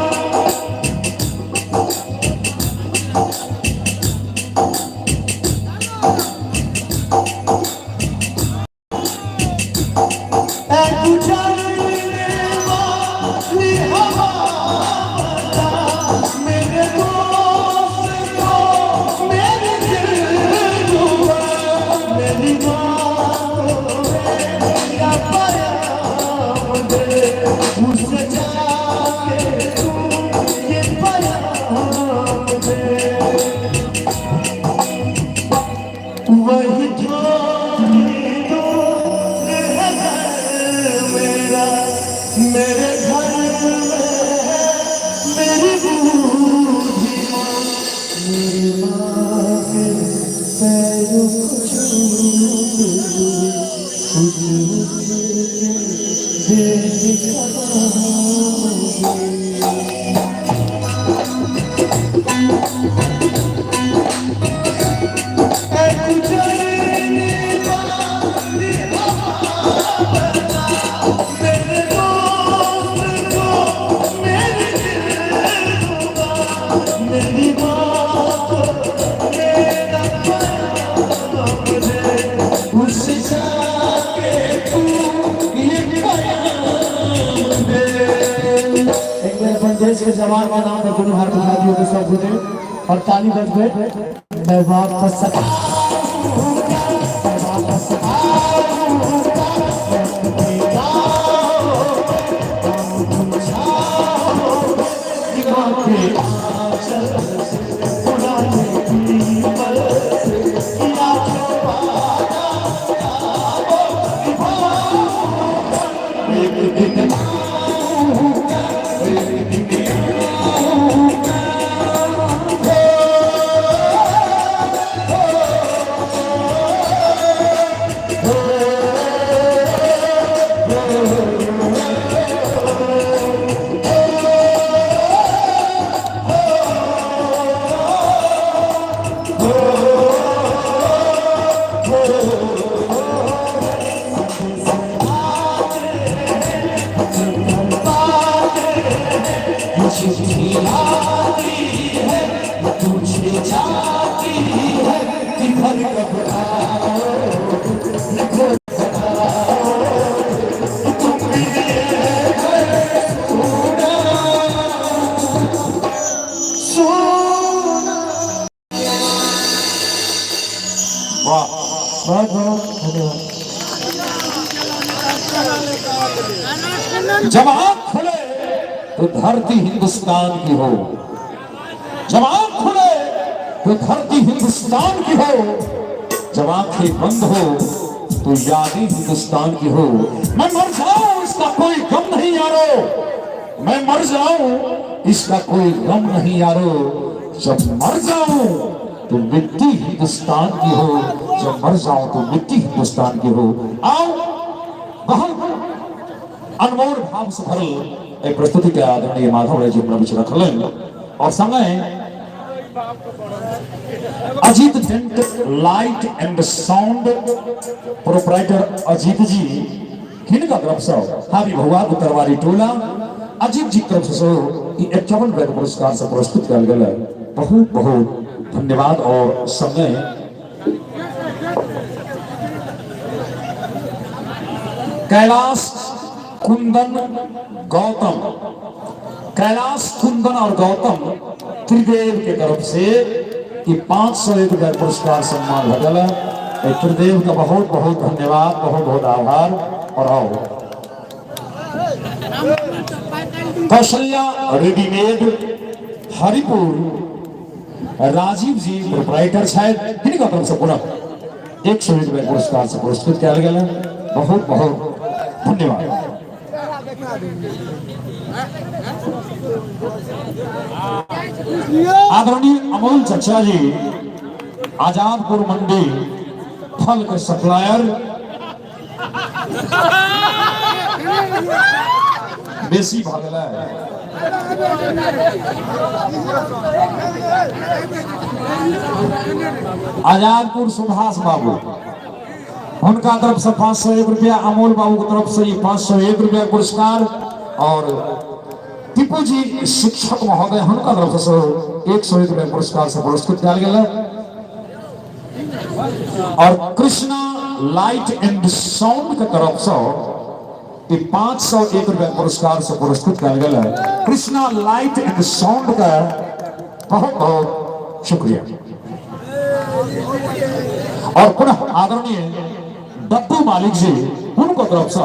ऐ गुजरने वाली हवा बता, मेरे दोस्त को मेरी दिलरुबा, मेरी माँ को मेरा प्याम दे, उसे जाके तू ये प्याम दे। वही थोड़ी दूर है घर मेरा, मेरे घर में है मेरी बूढ़ी माँ, मेरी माँ के पैरों को छूते हुए खुद उठ के दिल कमाऊंगी। ऐ गुजरने वाली हवा बता, मेरे दोस्त को मेरी दिलरुबा, मेरी माँ को मेरा प्याम दे, उस जाके तू ये प्याम दे। एक बेर अपन देश के जवान के नाम पर दुनू हाथ उठा दियो सब गोटे और ताली बजबै। मैं वापस आऊंगा, मैं वापस आऊंगा, मैं के आंचल से पुराने पीपल से किया जो वादा वो निभाऊंगा। एक दिन आऊंगा, एक दिन आऊंगा। चिट्ठी आती है, तुझे जाती है कि घर कब आओगे, तुम सोना। वाह। बहुत बहुत धन्यवाद। जब आंख खुले तो धरती हिंदुस्तान की हो, जब आंख खुले तो धरती हिंदुस्तान की हो, जब आंखें बंद हो तो यादें हिंदुस्तान की हो। मैं मर जाऊं इसका कोई गम नहीं यारो, मैं मर जाऊं इसका कोई गम नहीं यारो, जब मर जाऊं तो मिट्टी हिंदुस्तान की हो, जब मर जाऊं तो मिट्टी हिंदुस्तान की हो। आओ, बहुत अनमोल भाव से भरल एहि प्रस्तुति के आदरणीय माधव राय जी अपना बीच रखलनि और संगे Ajit tent light and sound proprietor Ajit ji हिनका तरफ से हावी भगवान उत्तरवारी टोला अजीत जी तरफ से ई 51 रुपया के पुरस्कार से पुरस्कृत कयल गेल है। बहुत बहुत धन्यवाद। और संगे कैलाश कुंदन गौतम, कैलाश कुंदन और गौतम त्रिदेव के तरफ से ई 501 रुपया पुरस्कार सम्मान भेटल है। एहि त्रिदेव के बहुत बहुत धन्यवाद, बहुत बहुत आभार। और आओ कौशल्या रेडीमेड हरिपुर राजीव जी प्रोपराइटर छथि, हिनका तरफ से पुनः 101 रुपया पुरस्कार से पुरस्कृत कयल गेल है। बहुत बहुत धन्यवाद। आदरणीय अमोल चचा जी आजादपुर मंडी फल के सप्लायर बेसी भऽ गेलै। आजादपुर सुभाष बाबू हुनका तरफ से 501 रुपया, अमोल बाबू के तरफ से 501 रुपया पुरस्कार और टीपू जी शिक्षक महोदय हुनका तरफ से 101 रुपया पुरस्कार से पुरस्कृत कयल गेल। और कृष्णा लाइट एंड साउंड के तरफ से 501 रुपया पुरस्कार से पुरस्कृत कयल गेल है। कृष्णा लाइट एंड साउंड का बहुत बहुत शुक्रिया। और पुनः आदरणीय दत्तू मालिक जी उनको तरफ से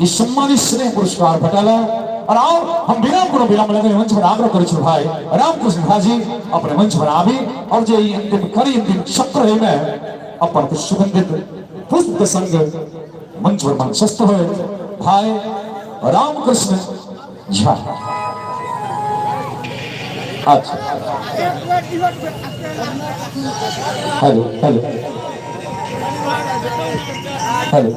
इस सम्मानित स्नेह पुरस्कार भेटल है। और आओ हम बिना कोनो विलंब लगे मंच पर आग्रह करै छी भाई रामकृष्ण झा जी अपने मंच पर आबी और जे ई अंतिम कड़ी अंतिम चक्र है में अपन कुछ सुगंधित पुष्प के संग मंच पर मंचस्थ हुए भाई रामकृष्ण झा। अच्छा हेलो हेलो हेलो,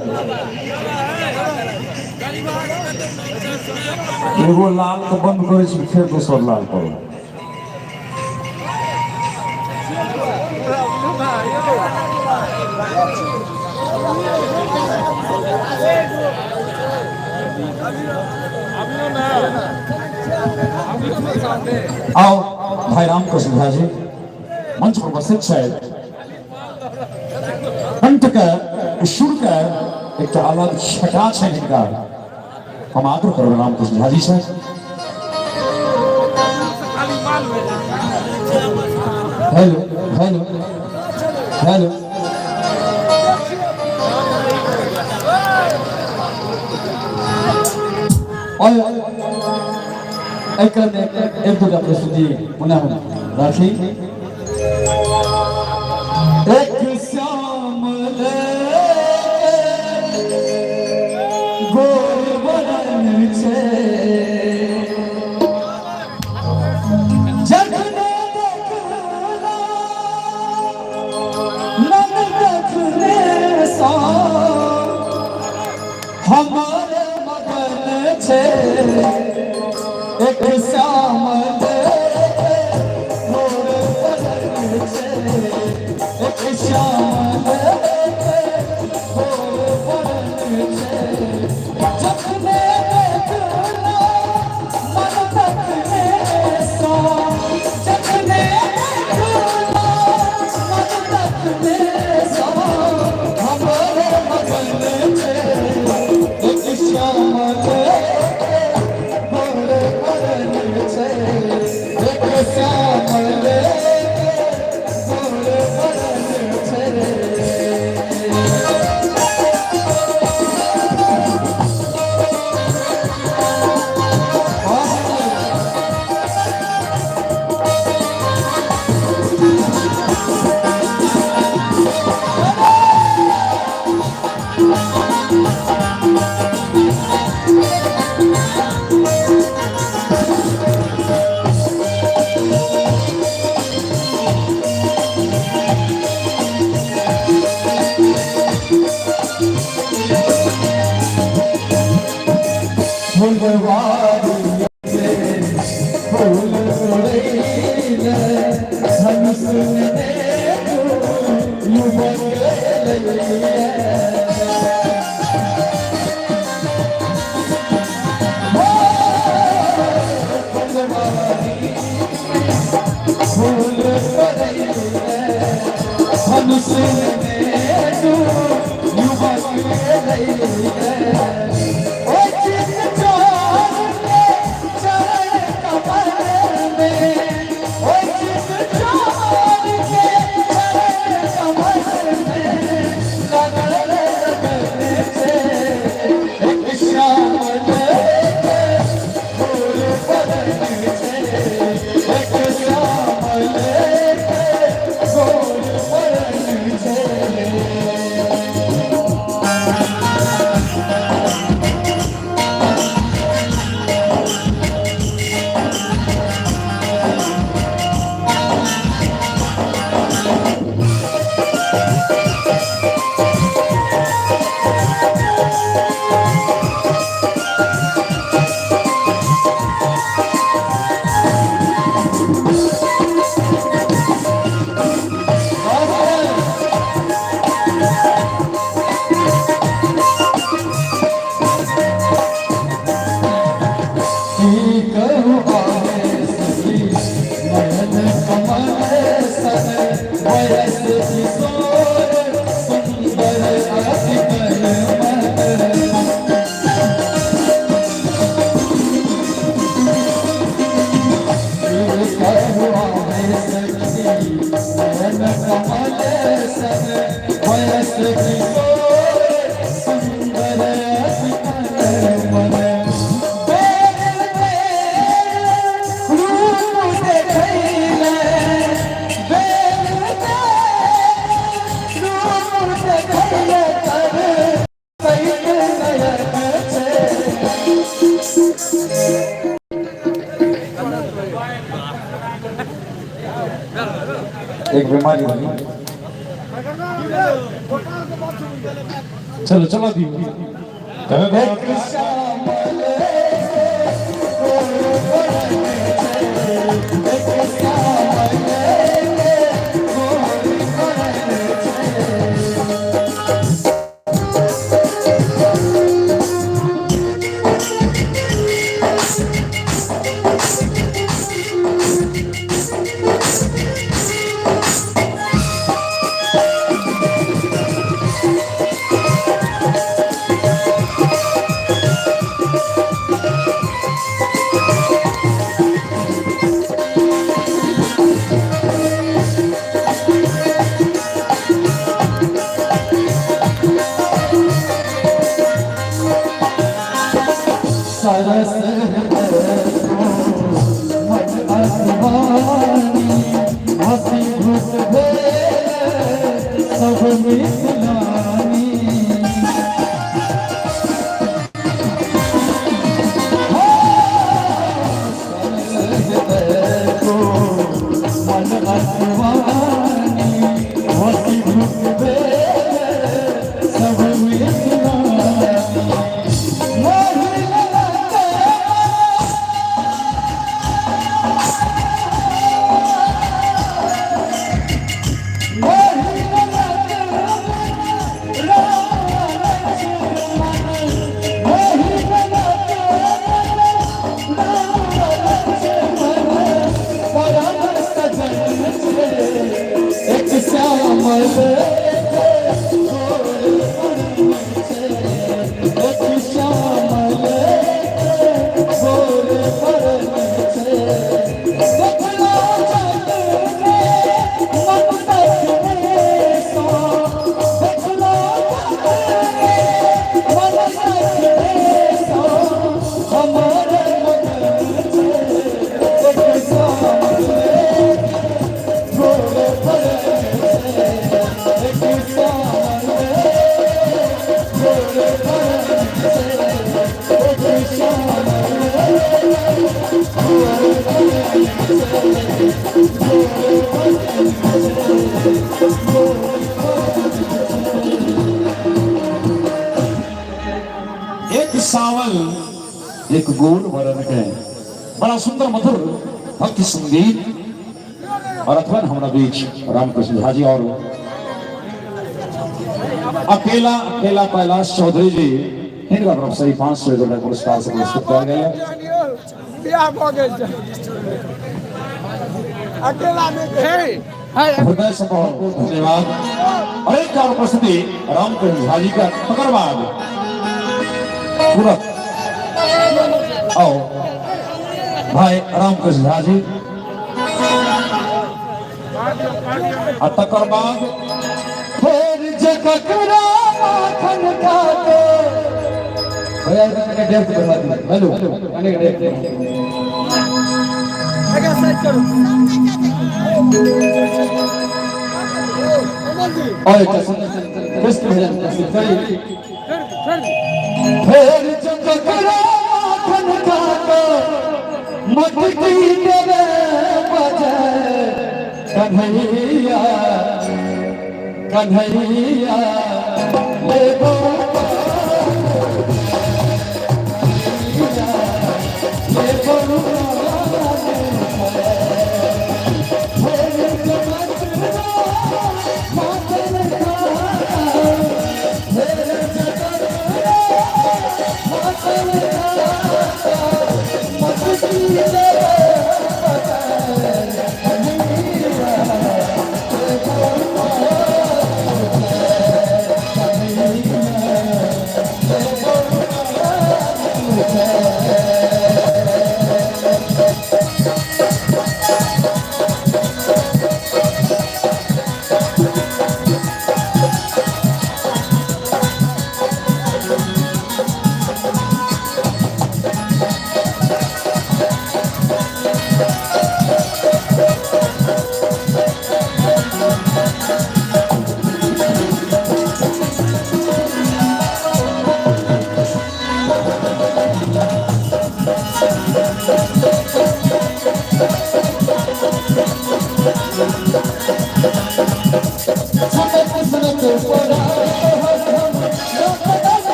एगो लाल के बंद करै छी फेर दोसर लाल पर। आओ भाई रामकृष्ण झा जी मंच पर उपस्थित छथि। कंठ के सुर के एकटा अलग छटा छै हिनका, हम आग्रह करब रामकृष्ण झा जी से। हेलो हेलो हेलो, और एहि क्रममे एक दूटा प्रस्तुति पुनः हम राखी। एक श्याम गोर बरन छै, जखने देखला मन देखने सा हमारे मगन छै। एक श्याम गोर बरन छै, एक श्याम गोर बरन छै, जखने देखला मन तखने सा, जखने देखला मन तखने सा हमारे मगन छै। एक श्याम गोर बरन छै, एक श्याम गोर बरन छै। फुलवारी फूल तोड़ैले धनुष में युवक लैले। फुलवारी फूल तोड़ैले धनुष में युवक लैले। ओ चित चोर के चरण एक बीमारी बनी। चलो चलो दी। सरस हसी घुस सब मिथिलानी। मन असवानी हसी घुस सब मिथिलानी। एक सावल एक गोल वरण के बड़ा सुंदर मधुर भक्ति संगीत और अथवा हमारा बीच रामकृष्ण झा जी और अकेला अकेला कैलाश चौधरी जी हिनका तरफ से 500 रुपया पुरस्कार से पुरस्कृत कयल गेल। बियाह भऽ गेल छै अकेला नहि। हृदय से बहुत बहुत धन्यवाद और एक और उपस्थिति रामकृष्ण झा जी का। तकर बाद पूरा आओ भाई रामकृष्ण झा जी आ तकर बाद फेर जे ककरा माखन खातो। भैया, कने डेप्थ बढ़ा दी। हेलो, कने डेप्थ। एकरा साइड करू कमल जी। और एक सुंदर कृष्ण भजन प्रस्तुत करी। फेर जे ककरा माखन खातो मटकी देवे बजे, कन्हैया कन्हैया ले ले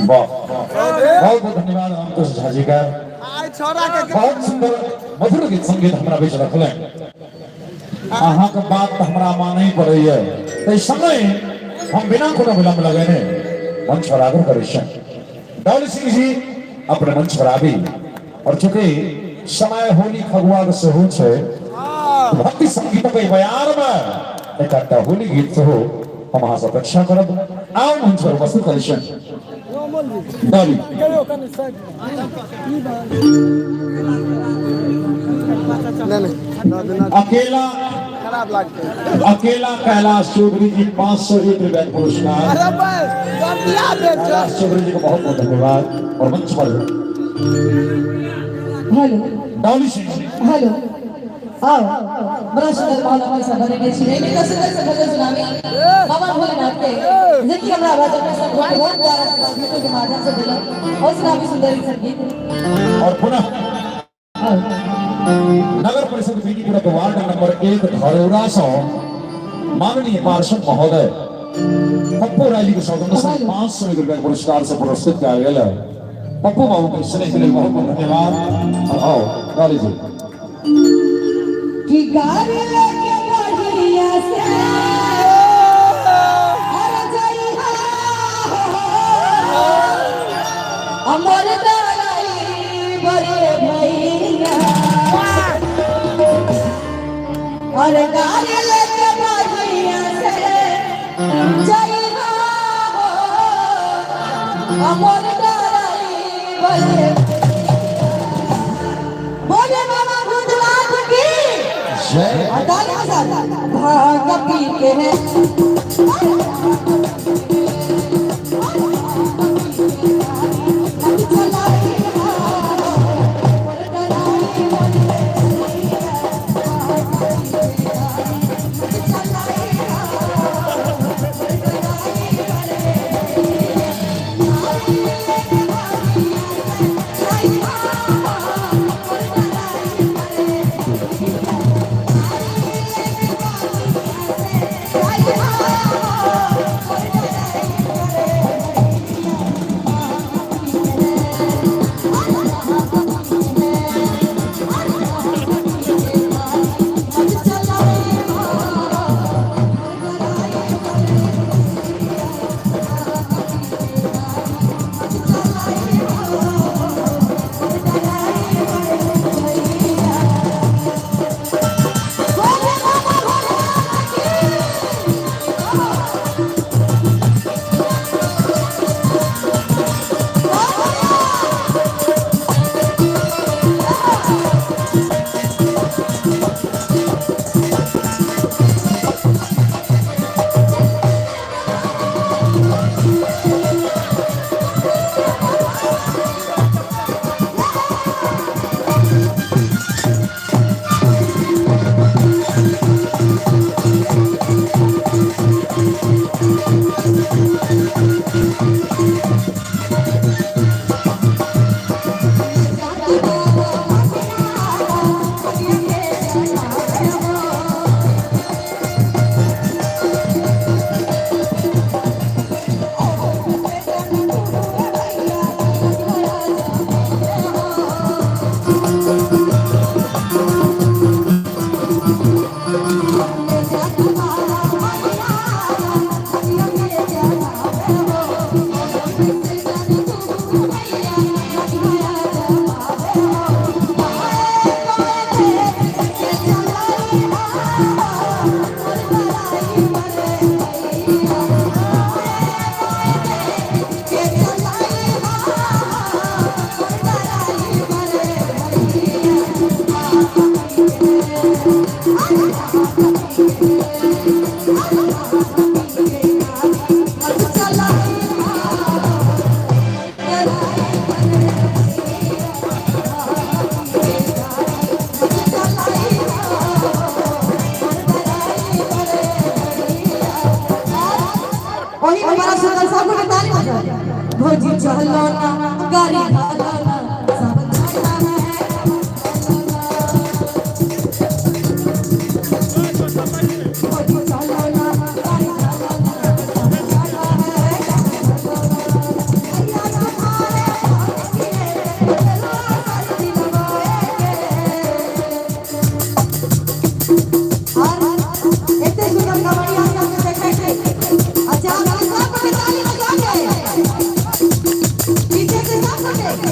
वाह, बहुत बहुत धन्यवाद अंकुश झा जी का। आइ छोरा के बहुत सुंदर मधुर गीत संगीत हमरा बीच रखलनि। अहाँके बात तऽ हमरा मानय पड़ैया। ताहि समय हम बिना कोनो विलम्ब लगेने मंच पर आग्रह करै छियनि डॉली सिंह जी अपने मंच पर आबी। और चूंकि समय होली फगुआ के सेहो छै, भक्ति संगीतक एहि बयार में एक होली गीत सेहो हम अहाँ से अपेक्षा करब। आउ मंच पर उपस्थित करै छियनि डॉली। अकेला खराब लागतै। अकेला कैलाश चौधरी जी 501 रुपया के पुरस्कार। अरे बस बढ़िया बेच। कैलाश चौधरी जी को बहुत बहुत धन्यवाद। और मंच पर हेलो डॉली सिंह जी। हेलो, आओ बड़ा सुंदर माहौल अपने सब बनेने छी। एहि सुंदर से भजन सुनाबी बाबा भोलेनाथ के, जेकि हमरा आवाज अपने सब बहुत बहुत प्यारा गीतों के माध्यम से दिलक और सुनाबी सुंदर संगीत। और पुनः नगर परिषद बेनीपुर के वार्ड नंबर 1 धरौरा से माननीय पार्षद महोदय पप्पू राय जी के सौजन्य से 500 रुपया के पुरस्कार से पुरस्कृत किया गया है। पप्पू बाबू के स्नेह के लिए बहुत बहुत धन्यवाद। और आओ डॉली जी। कि गाड़ी लेके बढ़िया से अरे जइहा अमर दाई बड़े भैया। अरे गाड़ी लेके बढ़िया से जइहा अमर दाई बड़े। बोले बाबा भूतनाथ की जय। और ताली के साथ भाग पी के है। वही हमारा सुंदर सब को ताली बजाओ। भौजी चलो ना गाड़ी भालो ना सब चलना है। भौजी चलो ना गाड़ी भालो ना सब चलना है। भैया तुम्हारे भागी है चलो सारी दिलवाएंगे। और इतने सुंदर कबड्डी हम लोग देखे थे। अच्छा आप सब को ताली बजा के पीछे से सब मत चलाई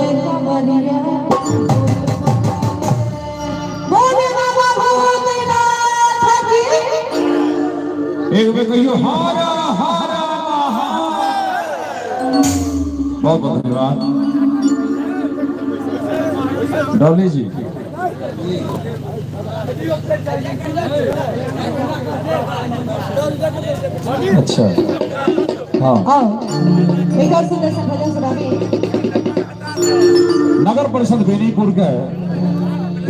बोले कमरिया बोले बाबा भूतनाथ की। एक बेर कहियो हर हर महादेव। बहुत बहुत धन्यवाद डॉली जी। अच्छा हाँ। आओ एक और सुंदर सा भजन सुनावी। नगर परिषद बेनीपुर के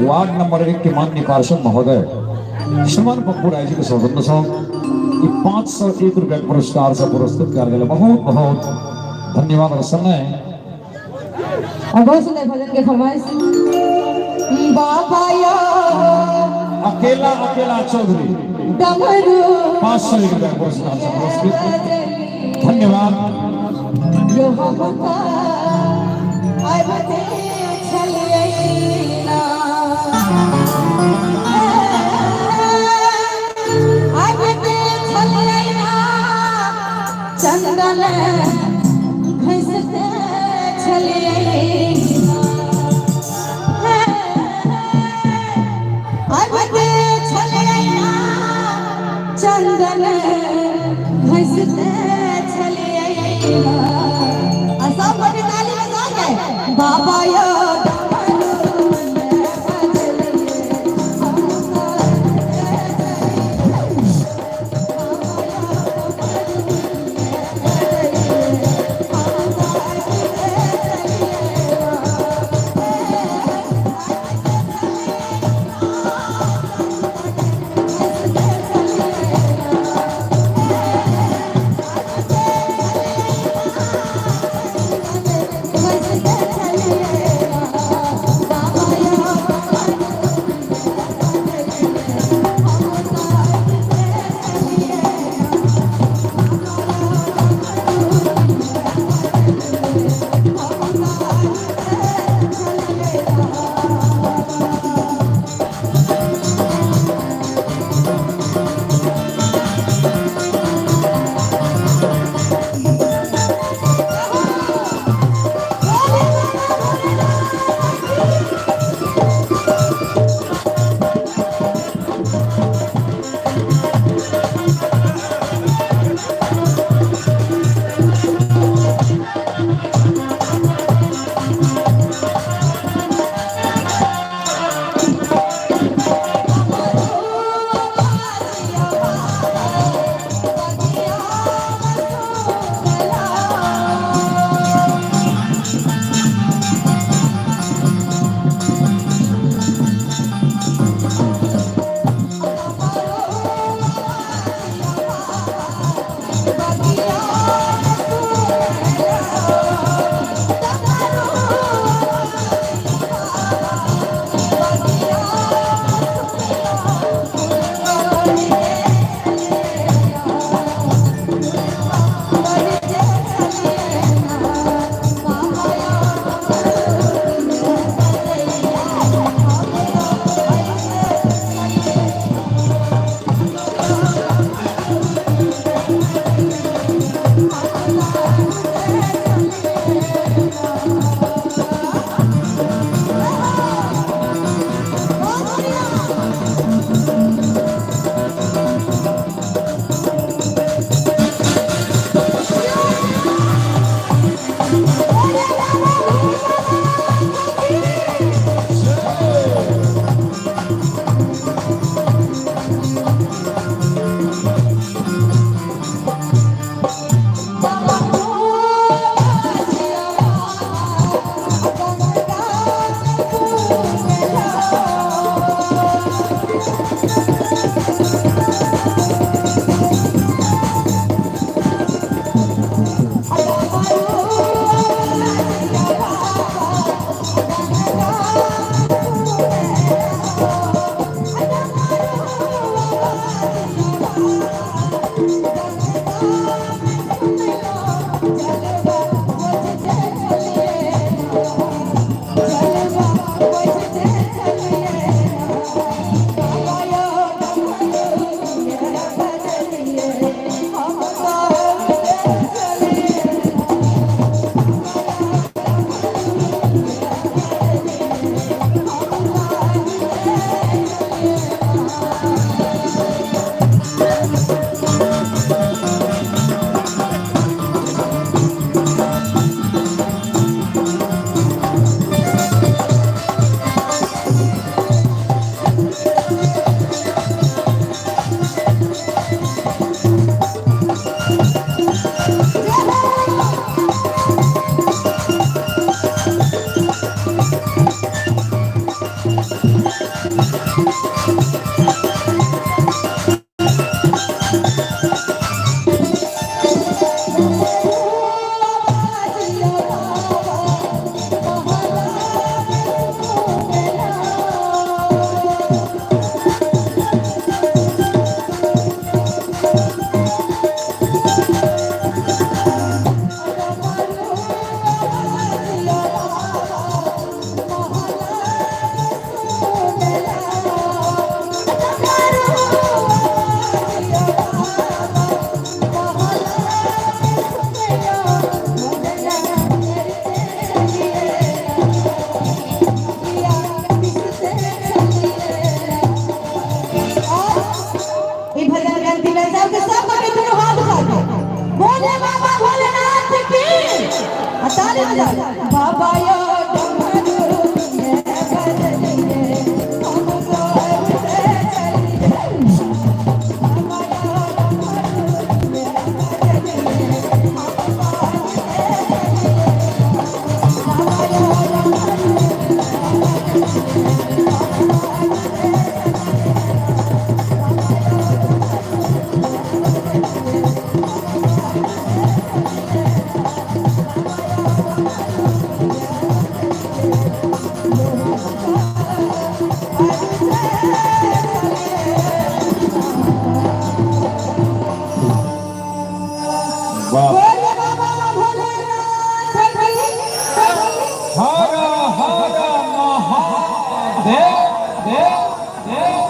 वार्ड नंबर 1 के माननीय पार्षद महोदय श्रीमान पप्पू राय जी के सौजन्य से 501 रुपया के पुरस्कार से पुरस्कृत कर गए। बहुत बहुत धन्यवाद और समय और बहुत सुंदर भजन के फरमाइश बाबा यो अकेला अकेला चौधरी डमरू 501 रुपया के पुरस्कार से पुरस्कृत। धन्यवाद। यो हमका आबते छलियै ना, आबते छलियै ना, चंदन घसते छलियै ना, आबते छलियै ना, चंदन घसते छलियै ना। आ सब गोटे ताली बजा के बाबा यो डमरू बजलियै,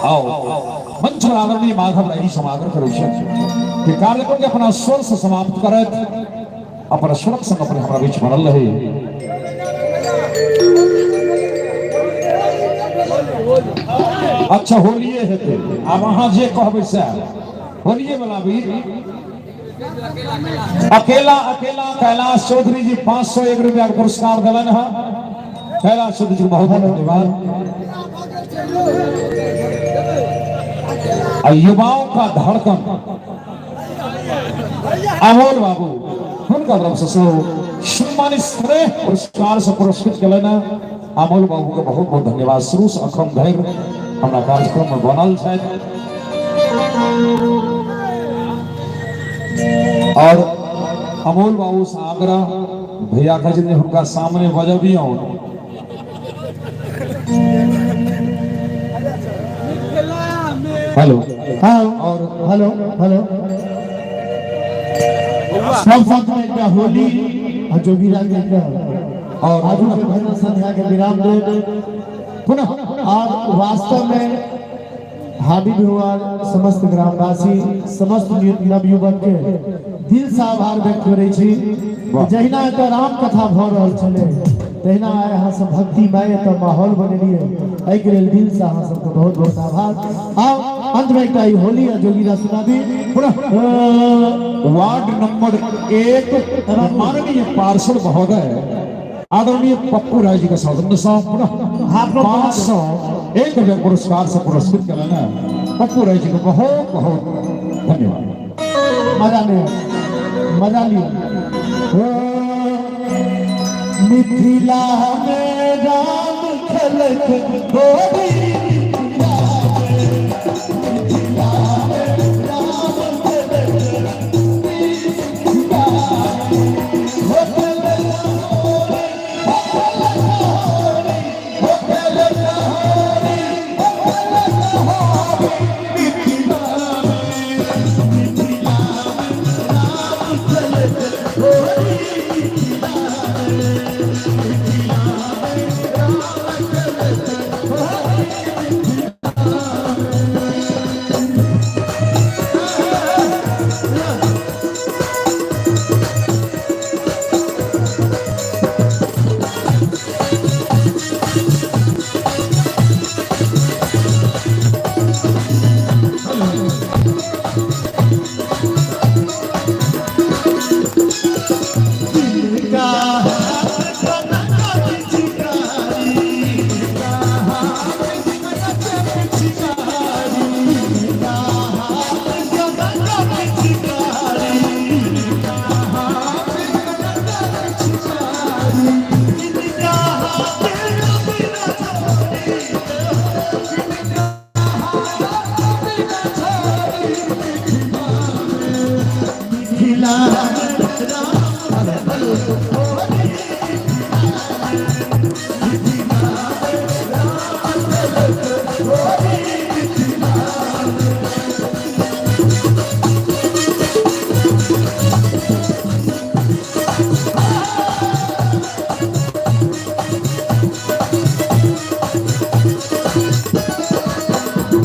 आओ मंच पर आदरणीय माधव राय जी समागम करै छथि कि कार्यक्रम के अपना स्वर से समाप्त करत अपन स्वरक संग अपने हमरा बीच बनल रही। अच्छा होलिये हेतै, आब अहाँ जे कहबै सएह होलिये वाला भी। अकेला अकेला कैलाश चौधरी जी 501 रुपया के पुरस्कार दिलन है। कैलाश चौधरी जी को बहुत बहुत धन्यवाद। युवाओं का धड़कन अमोल बाबू हुनका तरफ से सेहो सम्मानित स्नेह पुरस्कार से पुरस्कृत केलनि। अमोल बाबू के बहुत बहुत धन्यवाद। शुरू से अखन धरि हमरा कार्यक्रम में बनल छथि और अमोल बाबू से आग्रह भैया कहै छथिन हुनका सामने बजबियौ। हेलो हाँ और हेलो हेलो सब साथ में एकटा होली आ जोगीरा के एकटा और आजू के भजन संध्या के विराम दे। पुनः और वास्तव में हाबी बिहार समस्त ग्रामवासी समस्त नवयुवक के दिल से आभार व्यक्त करै छी। जहिना एतऽ राम कथा भऽ रहल छलै तहिना आइ अहाँ सब भक्तिमय एतऽ माहौल बनेलियै, एहिके लेल दिल से अहाँ सबके बहुत बहुत आभार। आउ अंत में एकटा ई होली आ जोगीरा सुनाबी। पुनः वार्ड नंबर 1 माननीय पार्षद महोदय आदरणीय पप्पू राय जी का सौजन्य से पुनः 501 रुपया पुरस्कार से पुरस्कृत करना पप्पू राय जी को बहुत बहुत धन्यवाद। मजा लियो, मजा लियो। मिथिला में राम खेलत होली, मिथिला में राम खेलत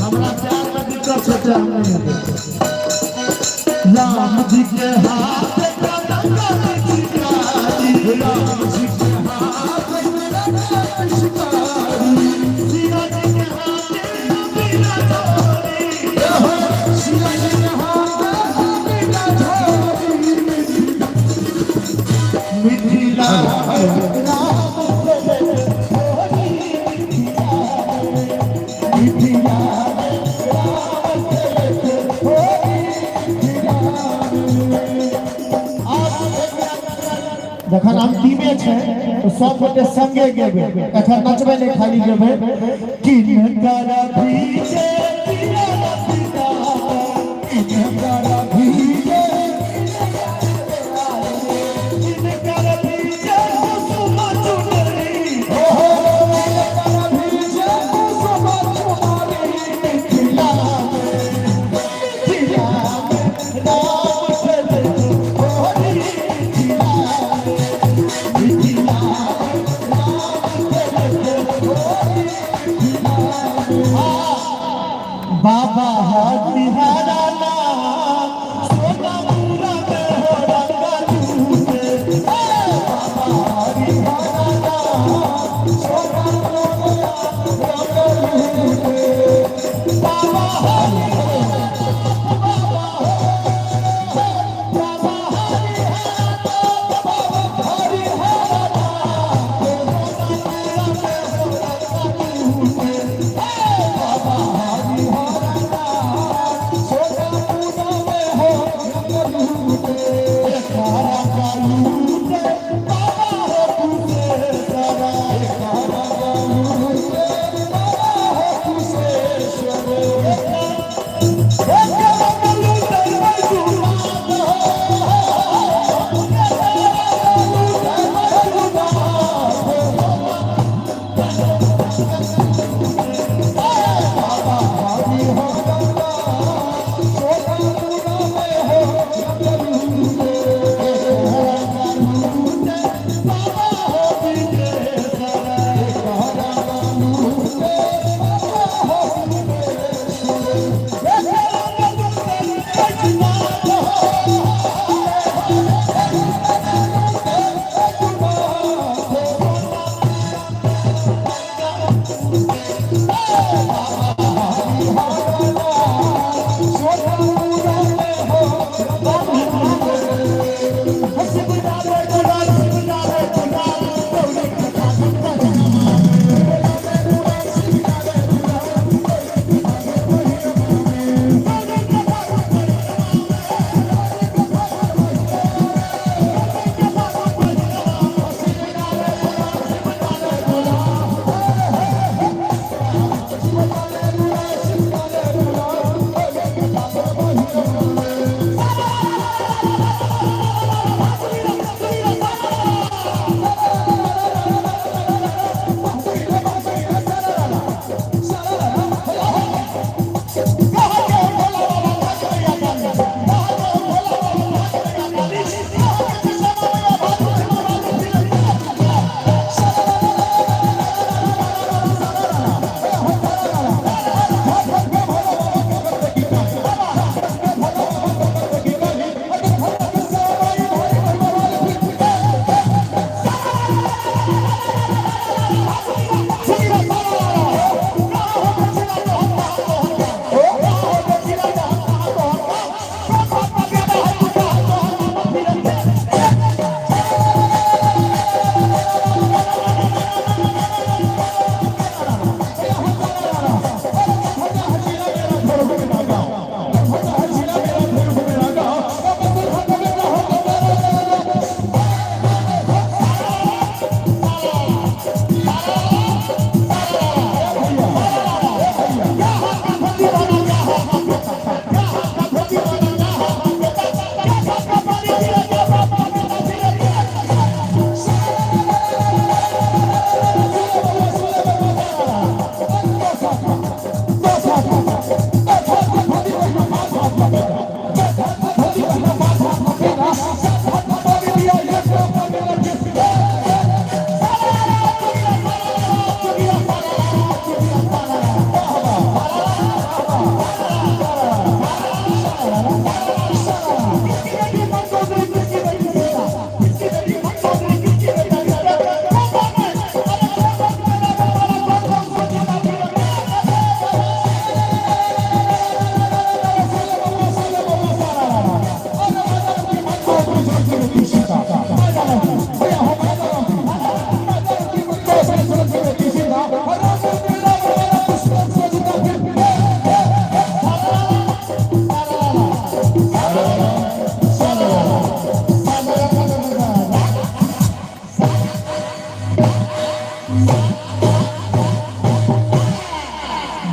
हमरा प्यार में दिक्कत छै ते हम नहीं हेबै। राम जी के हाथ राम जी के हाथ सिया जी के हाथ बिना डोरी, सिया जी के हाथ बिना डोरी, मिथिला राम मिथिला जखन हम टीमे छै तो सब गोटे संगे गेबै, एखन नचबै नहि, खाली गेबै। किनकर भीजे किनकर भीजे किनकर भीजे कुसुम चुनरी, ओहो किनकर भीजे कुसुम चुनरी, मिथिला में मिथिला में राम खेलत होली, मिथिला में मिथिला में राम खेलत होली। बाबा हरिहरा नाथ सोनापुरा में हो रंगा झूले। बाबा हरिहरा नाथ सोनापुरा में रंगा झूले। बाबा हरिहरा बाबा हो बाबा हरिहरा नाथ बाबा हरिहरा नाथ सोनापुरा में हो रंगा झूले। बाबा हरिहरा नाथ सोनापुरा में हो रंगा झूले। कारा कालूटे बाबा हो कुशेश्वर। कारा कालूटे बाबा हो कुशेश्वर।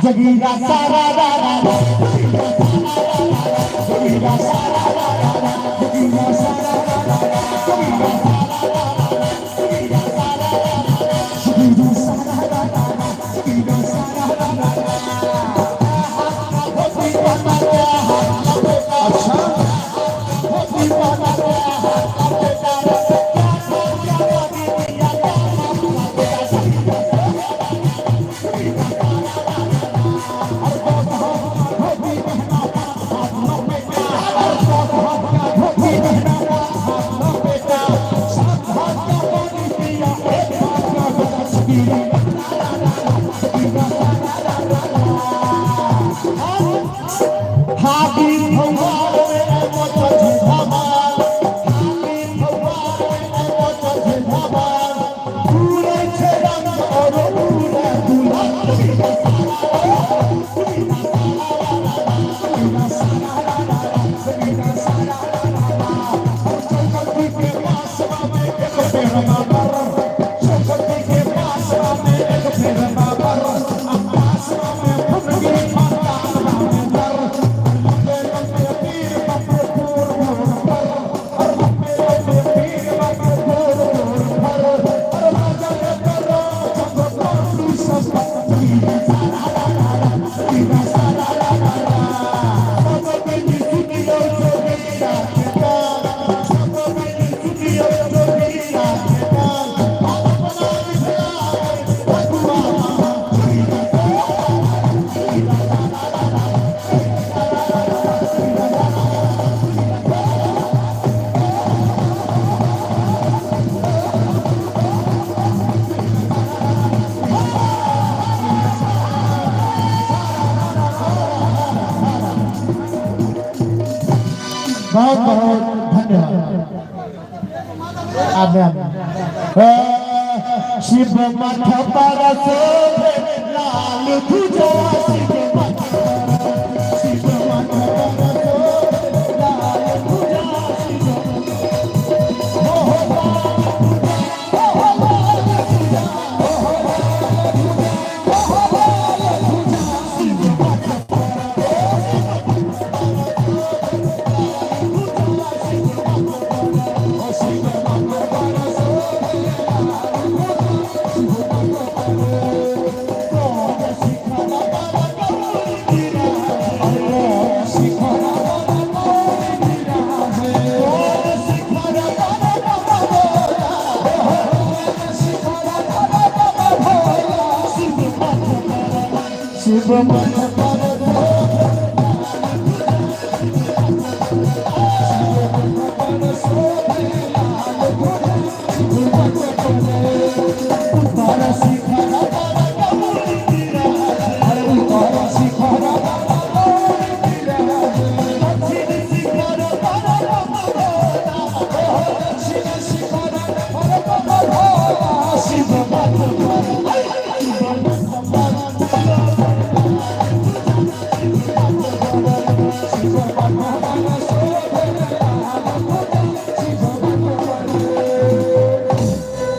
जगीरा सारा रा रा रा, जगीरा सारा रा रा रा, जगीरा सारा रा रा रा, जगीरा सारा रा रा रा, जगीरा सारा रा रा रा, जगीरा सारा रा रा रा, जगीरा सारा रा रा रा। अच्छा हाथी भगवान में मचल छै धमाल, हाथी भगवान में मचल छै धमाल, पूरे छै रंग और पूरे दुल्हन। बहुत बहुत धन्यवाद। आबे आबे शिव मठ पर शोभे लाल ध्वजा, शिव मठ पर, शिव मठ पर शोभे लाल ध्वजा, शिव हो हो लाल ध्वजा, हो हो लाल ध्वजा, हो हो लाल ध्वजा, हो हो लाल ध्वजा, शिव मठ पर, शिव मठ पर।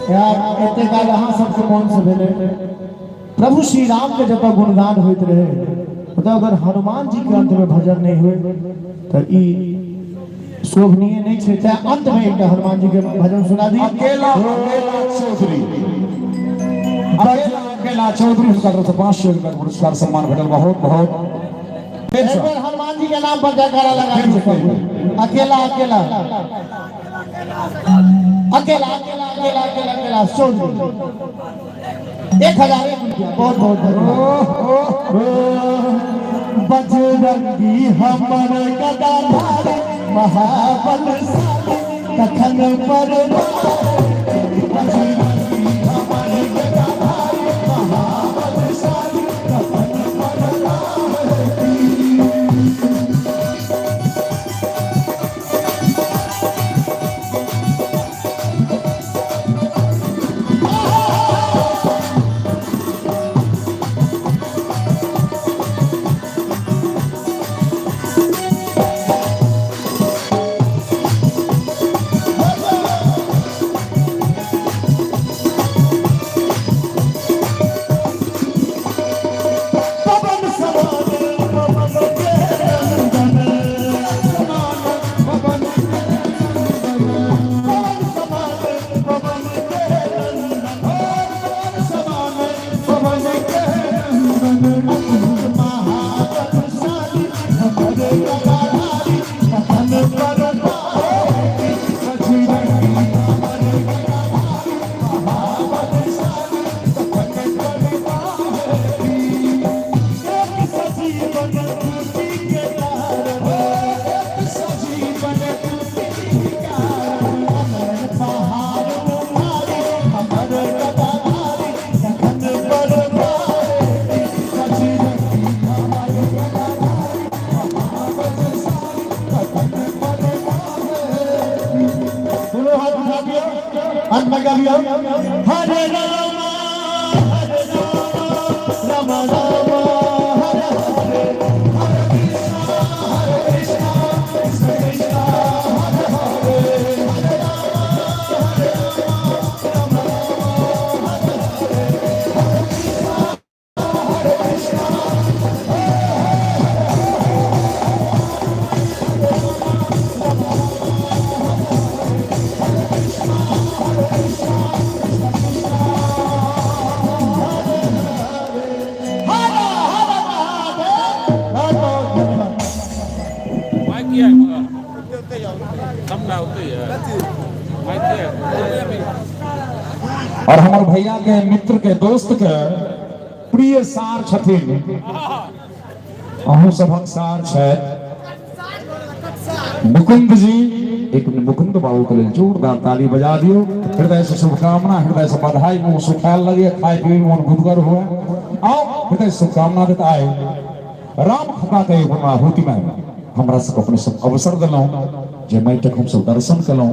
यार एते काल अहाँ सबके मोन से भेलै प्रभु श्री राम के जतऽ गुणगान होइत रहे ओतऽ अगर हनुमान जी के अंत में भजन नहीं हुए तऽ ई शोभनीय नहीं छै, तें अंत में एकटा हनुमान जी के भजन सुना दी। अकेला अकेला चौधरी, अकेला अकेला चौधरी, हुनका तरफ से 500 रुपया के पुरस्कार सम्मान भेटल। बहुत बहुत फेर एक से। बेर हनुमान जी के नाम पर जयकारा लगा दी सब। अकेला अकेला अकेला अकेला अकेला अकेला अकेला चौधरी 1001 रुपया, बहुत बहुत धन्यवाद। बजरंगी हमर गदाधारी महाबलशाली तखन पर बजरंगी हमर गदाधारी महाबलशाली तखन पर। लिअ। हरे रामा हरे रामा राम राम हरे हरे, हरे कृष्णा हरे कृष्णा कृष्ण कृष्णा हरे हरे, हरे रामा हरे रामा राम राम हरे हरे, हरे कृष्णा हरे कृष्णा। हर हर महादेव। बहुत बहुत धन्यवाद। माइक किया है सामने होते है माइक किया है। और हमर भैया के मित्र के दोस्त के प्रिय सार छथिन, अहूँ सभक सार छथि मुकुंद जी। एक मिनट मुकुंद बाबू के लेल जोरदार ताली बजा दियो। हृदय से शुभकामना, हृदय से बधाई। मुंह सुखायल लगे, खाए पीए मन गुदगर हुआ। आओ हृदय से शुभकामना देता आए राम खता के पूर्णाहुति में हमरा सब अपने सब अवसर दिलहुँ जे माटिक हमसब दर्शन केलहुँ,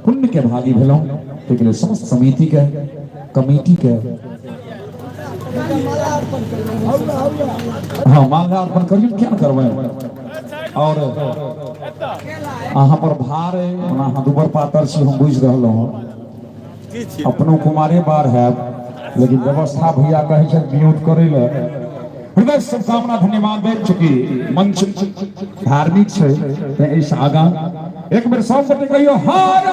पुण्य के भागी भेलहुँ। ताहिके लेल समस्त समिति के, कमेटी के, हाँ माल्यार्पण करियौ, क्या करबै। और अहाँ पर भार अइ, ओना अहाँ दुबर पातर छी, हम बुझि रहलहुँ हँ, अपनो कुमारे बार हैब, लेकिन व्यवस्था भैया कहै छथि वियोत करै लए। हृदय शुभकामना धन्यवाद दैत, चूँकि मंच धार्मिक छै, तेँ एहिसँ आगाँ एक बेर सब गोटे कहियौ हर